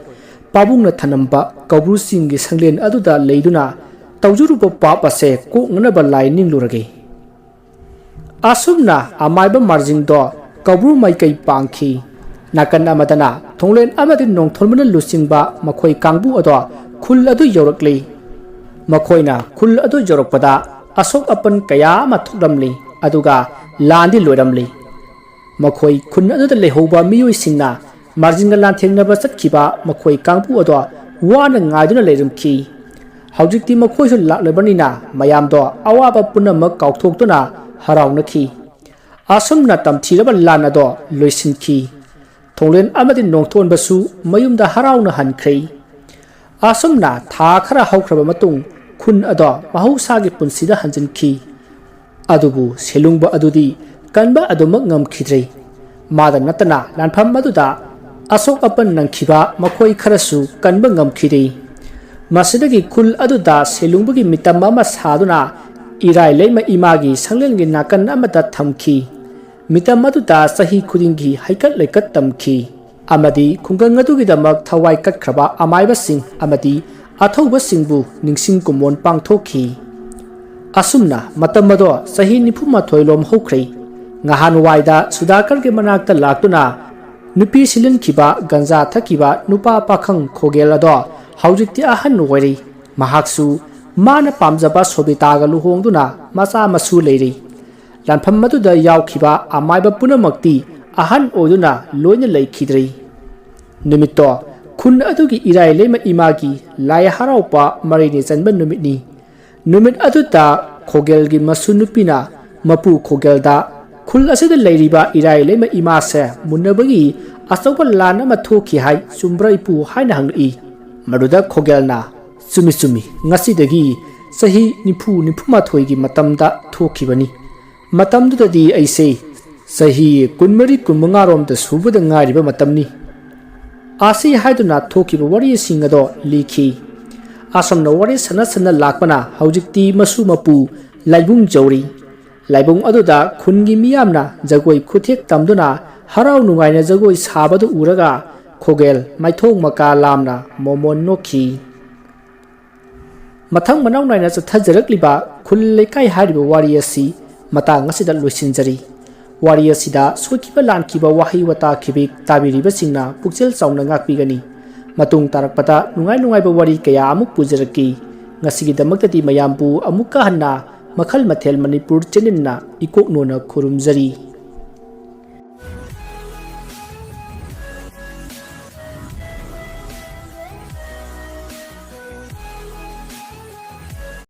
ꯄꯥꯕꯨꯡꯅ ꯊꯅꯝꯕ ꯀꯧꯕ꯭ꯔꯨ ꯆꯤꯡꯒꯤ ꯁꯪꯂꯦꯟ ꯑꯗꯨꯗ ꯂꯩꯗꯨꯅ ꯇꯧꯖꯔꯨꯕ ꯄꯥꯞ ꯑꯁꯦ ꯀꯣꯛꯅꯅꯕ ꯂꯥꯏ ꯅꯤꯡꯂꯨꯔꯒꯦ꯫" ꯑꯁꯨꯝꯅ ꯑꯃꯥꯏꯕ ꯃꯥꯔꯖꯤꯡꯗꯣ ꯀꯧꯕ꯭ꯔꯨ ꯃꯥꯏꯀꯩ ꯄꯥꯡꯈꯤ꯫ ꯅꯥꯀꯟ ꯑꯃꯗꯅ ꯊꯣꯡꯂꯦꯟ ꯑꯃꯗꯤ ꯅꯣꯡꯊꯣꯟꯕꯅ ꯂꯨꯆꯤꯡꯕ ꯃꯈꯣꯏ ꯀꯥꯡꯕꯨ ꯑꯗꯣ ꯈꯨꯜ ꯑꯗꯨ ꯌꯧꯔꯛꯂꯤ꯫ ꯃꯈꯣꯏꯅ ꯈꯨꯜ ꯑꯗꯨ ꯌꯧꯔꯛꯄꯗ ꯑꯁꯣꯛ ꯑꯄꯟ ꯀꯌꯥ ꯑꯃ ꯊꯣꯛꯂꯝꯂꯤ, ꯑꯗꯨꯒ ꯂꯥꯟꯗꯤ ꯂꯣꯏꯔꯝꯂꯤ꯫ ꯃꯈꯣꯏ ꯈꯨꯟ ꯑꯗꯨꯗ ꯂꯩꯍꯧꯕ ꯃꯤꯑꯣꯏꯁꯤꯡꯅ ꯃꯥꯔꯖꯤꯟꯒ ꯂꯥꯟꯊꯦꯡꯅꯕ ꯆꯠꯈꯤꯕ ꯃꯈꯣꯏ ꯀꯥꯡꯕꯨ ꯑꯗꯣ ꯋꯥꯅ ꯉꯥꯏꯗꯨꯅ ꯂꯩꯔꯝꯈꯤ꯫ ꯍꯧꯖꯤꯛꯇꯤ ꯃꯈꯣꯏꯁꯨ ꯂꯥꯛꯂꯕꯅꯤꯅ ꯃꯌꯥꯝꯗꯣ ꯑꯋꯥꯕ ꯄꯨꯝꯅꯃꯛ ꯀꯥꯎꯊꯣꯛꯇꯨꯅ ꯍꯔꯥꯎꯅꯈꯤ꯫ ꯑꯁꯨꯝꯅ ꯇꯝꯊꯤꯔꯕ ꯂꯥꯟ ꯑꯗꯣ ꯂꯣꯏꯁꯤꯟꯈꯤ꯫ ꯊꯣꯡꯂꯦꯟ ꯑꯃꯗꯤ ꯅꯣꯡꯊꯣꯟꯕꯁꯨ ꯃꯌꯨꯝꯗ ꯍꯔꯥꯎꯅ ꯍꯟꯈ꯭ꯔꯦ꯫ ꯑꯁꯨꯝꯅ ꯊꯥ ꯈꯔ ꯍꯧꯈ꯭ꯔꯕ ꯃꯇꯨꯡ ꯈꯨꯟ ꯑꯗꯣ ꯃꯍꯧꯁꯥꯒꯤ ꯄꯨꯟꯁꯤꯗ ꯍꯟꯖꯤꯟꯈꯤ꯫ ꯑꯗꯨꯕꯨ ꯁꯦꯂꯨꯡꯕ ꯑꯗꯨꯗꯤ ꯀꯟꯕ ꯑꯗꯨꯃꯛ ꯉꯝꯈꯤꯗ꯭ꯔꯦ꯫ ꯃꯥꯗ ꯅꯠꯇꯅ ꯂꯥꯟꯐꯝ ꯑꯗꯨꯗ ꯑꯁꯣꯛ ꯑꯄꯟ ꯅꯪꯈꯤꯕ ꯃꯈꯣꯏ ꯈꯔꯁꯨ ꯀꯟꯕ ꯉꯝꯈꯤꯗꯦ꯫ ꯃꯁꯤꯗꯒꯤ ꯈꯨꯜ ꯑꯗꯨꯗ ꯁꯦꯂꯨꯡꯕꯒꯤ ꯃꯤꯇꯝ ꯑꯃ ꯁꯥꯗꯨꯅ ꯏꯔꯥꯏ ꯂꯩꯃ ꯏꯃꯥꯒꯤ ꯁꯪꯂꯦꯟꯒꯤ ꯅꯥꯀꯟ ꯑꯃꯗ ꯊꯝꯈꯤ꯫ ꯃꯤꯇꯝ ꯑꯗꯨꯗ ꯆꯍꯤ ꯈꯨꯗꯤꯡꯒꯤ ꯍꯩꯀꯠ ꯂꯩꯀꯠ ꯇꯝꯈꯤ ꯑꯃꯗꯤ ꯈꯨꯡꯒꯪ ꯑꯗꯨꯒꯤꯗꯃꯛ ꯊꯋꯥꯏ ꯀꯠꯈ꯭ꯔꯕ ꯑꯃꯥꯏꯕꯁꯤꯡ ꯑꯃꯗꯤ ꯑꯊꯧꯕꯁꯤꯡꯕꯨ ꯅꯤꯡꯁꯤꯡ ꯀꯨꯝꯑꯣꯟ ꯄꯥꯡꯊꯣꯛꯈꯤ꯫ ꯑꯁꯨꯝꯅ ꯃꯇꯝ ꯑꯗꯣ ꯆꯍꯤ ꯅꯤꯐꯨ ꯃꯥꯊꯣꯏ ꯂꯣꯝ ꯍꯧꯈ꯭ꯔꯦ꯫ ꯉꯍꯥꯟꯋꯥꯏꯗ ꯁꯨꯗꯥꯀꯔꯒꯤ ꯃꯅꯥꯛꯇ ꯂꯥꯛꯇꯨꯅ ꯅꯨꯄꯤ ꯁꯤꯜꯍꯟꯈꯤꯕ, ꯒꯟꯖꯥ ꯊꯛꯈꯤꯕ ꯅꯨꯄꯥ ꯄꯥꯈꯪ ꯈꯣꯒꯦꯜ ꯑꯗꯣ ꯍꯧꯖꯤꯛꯇꯤ ꯑꯍꯟ ꯑꯣꯏꯔꯦ꯫ ꯃꯍꯥꯛꯁꯨ ꯃꯥꯅ ꯄꯥꯝꯖꯕ ꯁꯣꯕꯤꯇꯥꯒ ꯂꯨꯍꯣꯡꯗꯨꯅ ꯃꯆꯥ ꯃꯁꯨ ꯂꯩꯔꯦ꯫ ꯂꯥꯟꯐꯝ ꯑꯗꯨꯗ ꯌꯥꯎꯈꯤꯕ ꯑꯃꯥꯏꯕ ꯄꯨꯝꯅꯃꯛꯇꯤ ꯑꯍꯟ ꯑꯣꯏꯗꯨꯅ ꯂꯣꯏꯅ ꯂꯩꯈꯤꯗ꯭ꯔꯦ꯫ ꯅꯨꯃꯤꯠꯇꯣ ꯈꯨꯟ ꯑꯗꯨꯒꯤ ꯏꯔꯥꯏ ꯂꯩꯃ ꯏꯃꯥꯒꯤ ꯂꯥꯏ ꯍꯔꯥꯎꯕ ꯃꯔꯤꯅꯤ ꯆꯟꯕ ꯅꯨꯃꯤꯠꯅꯤ꯫ ꯅꯨꯃꯤꯠ ꯑꯗꯨꯗ ꯈꯣꯒꯦꯜꯒꯤ ꯃꯁꯨ ꯅꯨꯄꯤꯅ ꯃꯄꯨ ꯈꯣꯒꯦꯜꯗ, "ꯈꯨꯜ ꯑꯁꯤꯗ ꯂꯩꯔꯤꯕ ꯏꯔꯥꯏ ꯂꯩꯃ ꯏꯃꯥꯁꯦ ꯃꯨꯟꯅꯕꯒꯤ ꯑꯆꯧꯕ ꯂꯥꯟ ꯑꯃ ꯊꯣꯛꯈꯤ ꯍꯥꯏ, ꯆꯨꯝꯕ꯭ꯔꯥ ꯏꯄꯨ?" ꯍꯥꯏꯅ ꯍꯪꯂꯛꯏ꯫ ꯃꯗꯨꯗ ꯈꯣꯒꯦꯜꯅ, "ꯆꯨꯝꯃꯤ, ꯆꯨꯝꯃꯤ, ꯉꯁꯤꯗꯒꯤ ꯆꯍꯤ ꯅꯤꯐꯨ, ꯅꯤꯐꯨ ꯃꯥꯊꯣꯏꯒꯤ ꯃꯇꯝꯗ ꯊꯣꯛꯈꯤꯕꯅꯤ꯫ ꯃꯇꯝꯗꯨꯗꯗꯤ ꯑꯩꯁꯦ ꯆꯍꯤ ꯀꯨꯟꯃꯔꯤ, ꯀꯨꯟꯃꯉꯥ ꯔꯣꯝꯗ ꯁꯨꯕꯗ ꯉꯥꯏꯔꯤꯕ ꯃꯇꯝꯅꯤ" ꯑꯁꯤ ꯍꯥꯏꯗꯨꯅ ꯊꯣꯛꯈꯤꯕ ꯋꯥꯔꯤꯁꯤꯡ ꯑꯗꯣ ꯂꯤꯈꯤ꯫ ꯑꯁꯨꯝꯅ ꯋꯥꯔꯤ ꯁꯥꯟꯅ ꯁꯥꯟꯅ ꯂꯥꯛꯄꯅ ꯍꯧꯖꯤꯛꯇꯤ ꯃꯁꯨ ꯃꯄꯨ ꯂꯥꯏꯕꯨꯡ ꯌꯧꯔꯤ꯫ ꯂꯥꯏꯕꯨꯡ ꯑꯗꯨꯗ ꯈꯨꯟꯒꯤ ꯃꯤꯌꯥꯝꯅ ꯖꯒꯣꯏ ꯈꯨꯊꯦꯛ ꯇꯝꯗꯨꯅ ꯍꯔꯥꯎ ꯅꯨꯡꯉꯥꯏꯅ ꯖꯒꯣꯏ ꯁꯥꯕꯗꯨ ꯎꯔꯒ ꯈꯣꯒꯦꯜ ꯃꯥꯏꯊꯣꯡ ꯃꯀꯥ ꯂꯥꯝꯅ ꯃꯣꯃꯣꯟ ꯅꯣꯛꯈꯤ꯫ ꯃꯊꯪ ꯃꯅꯥꯎ ꯅꯥꯏꯅ ꯆꯠꯊꯖꯔꯛꯂꯤꯕ ꯈꯨꯜ ꯂꯩꯀꯥꯏ ꯍꯥꯏꯔꯤꯕ ꯋꯥꯔꯤ ꯑꯁꯤ ꯃꯇꯥꯡ ꯑꯁꯤꯗ ꯂꯣꯏꯁꯤꯟꯖꯔꯤ꯫ ꯋꯥꯔꯤ ꯑꯁꯤꯗ ꯁꯣꯏꯈꯤꯕ ꯂꯥꯟꯈꯤꯕ ꯋꯥꯍꯩ ꯋꯥꯇꯥ ꯈꯤꯕꯤꯛ ꯇꯥꯕꯤꯔꯤꯕꯁꯤꯡꯅ ꯄꯨꯛꯆꯦꯜ ꯆꯥꯎꯅ ꯉꯥꯛꯄꯤꯒꯅꯤ꯫ ꯃꯇꯨꯡ ꯇꯥꯔꯛꯄꯗ ꯅꯨꯡꯉꯥꯏ ꯅꯨꯡꯉꯥꯏꯕ ꯋꯥꯔꯤ ꯀꯌꯥ ꯑꯃꯨꯛ ꯄꯨꯖꯔꯛꯀꯦ꯫ ꯉꯁꯤꯒꯤꯗꯃꯛꯇꯗꯤ ꯃꯌꯥꯝꯕꯨ ꯑꯃꯨꯛꯀ ꯍꯟꯅ ꯃꯈꯜ ꯃꯊꯦꯜ ꯃꯅꯤꯄꯨꯔ ꯆꯦꯅꯦꯜꯅ ꯏꯀꯣꯛ ꯅꯣꯟꯅ ꯈꯨꯔꯨꯝꯖꯔꯤ꯫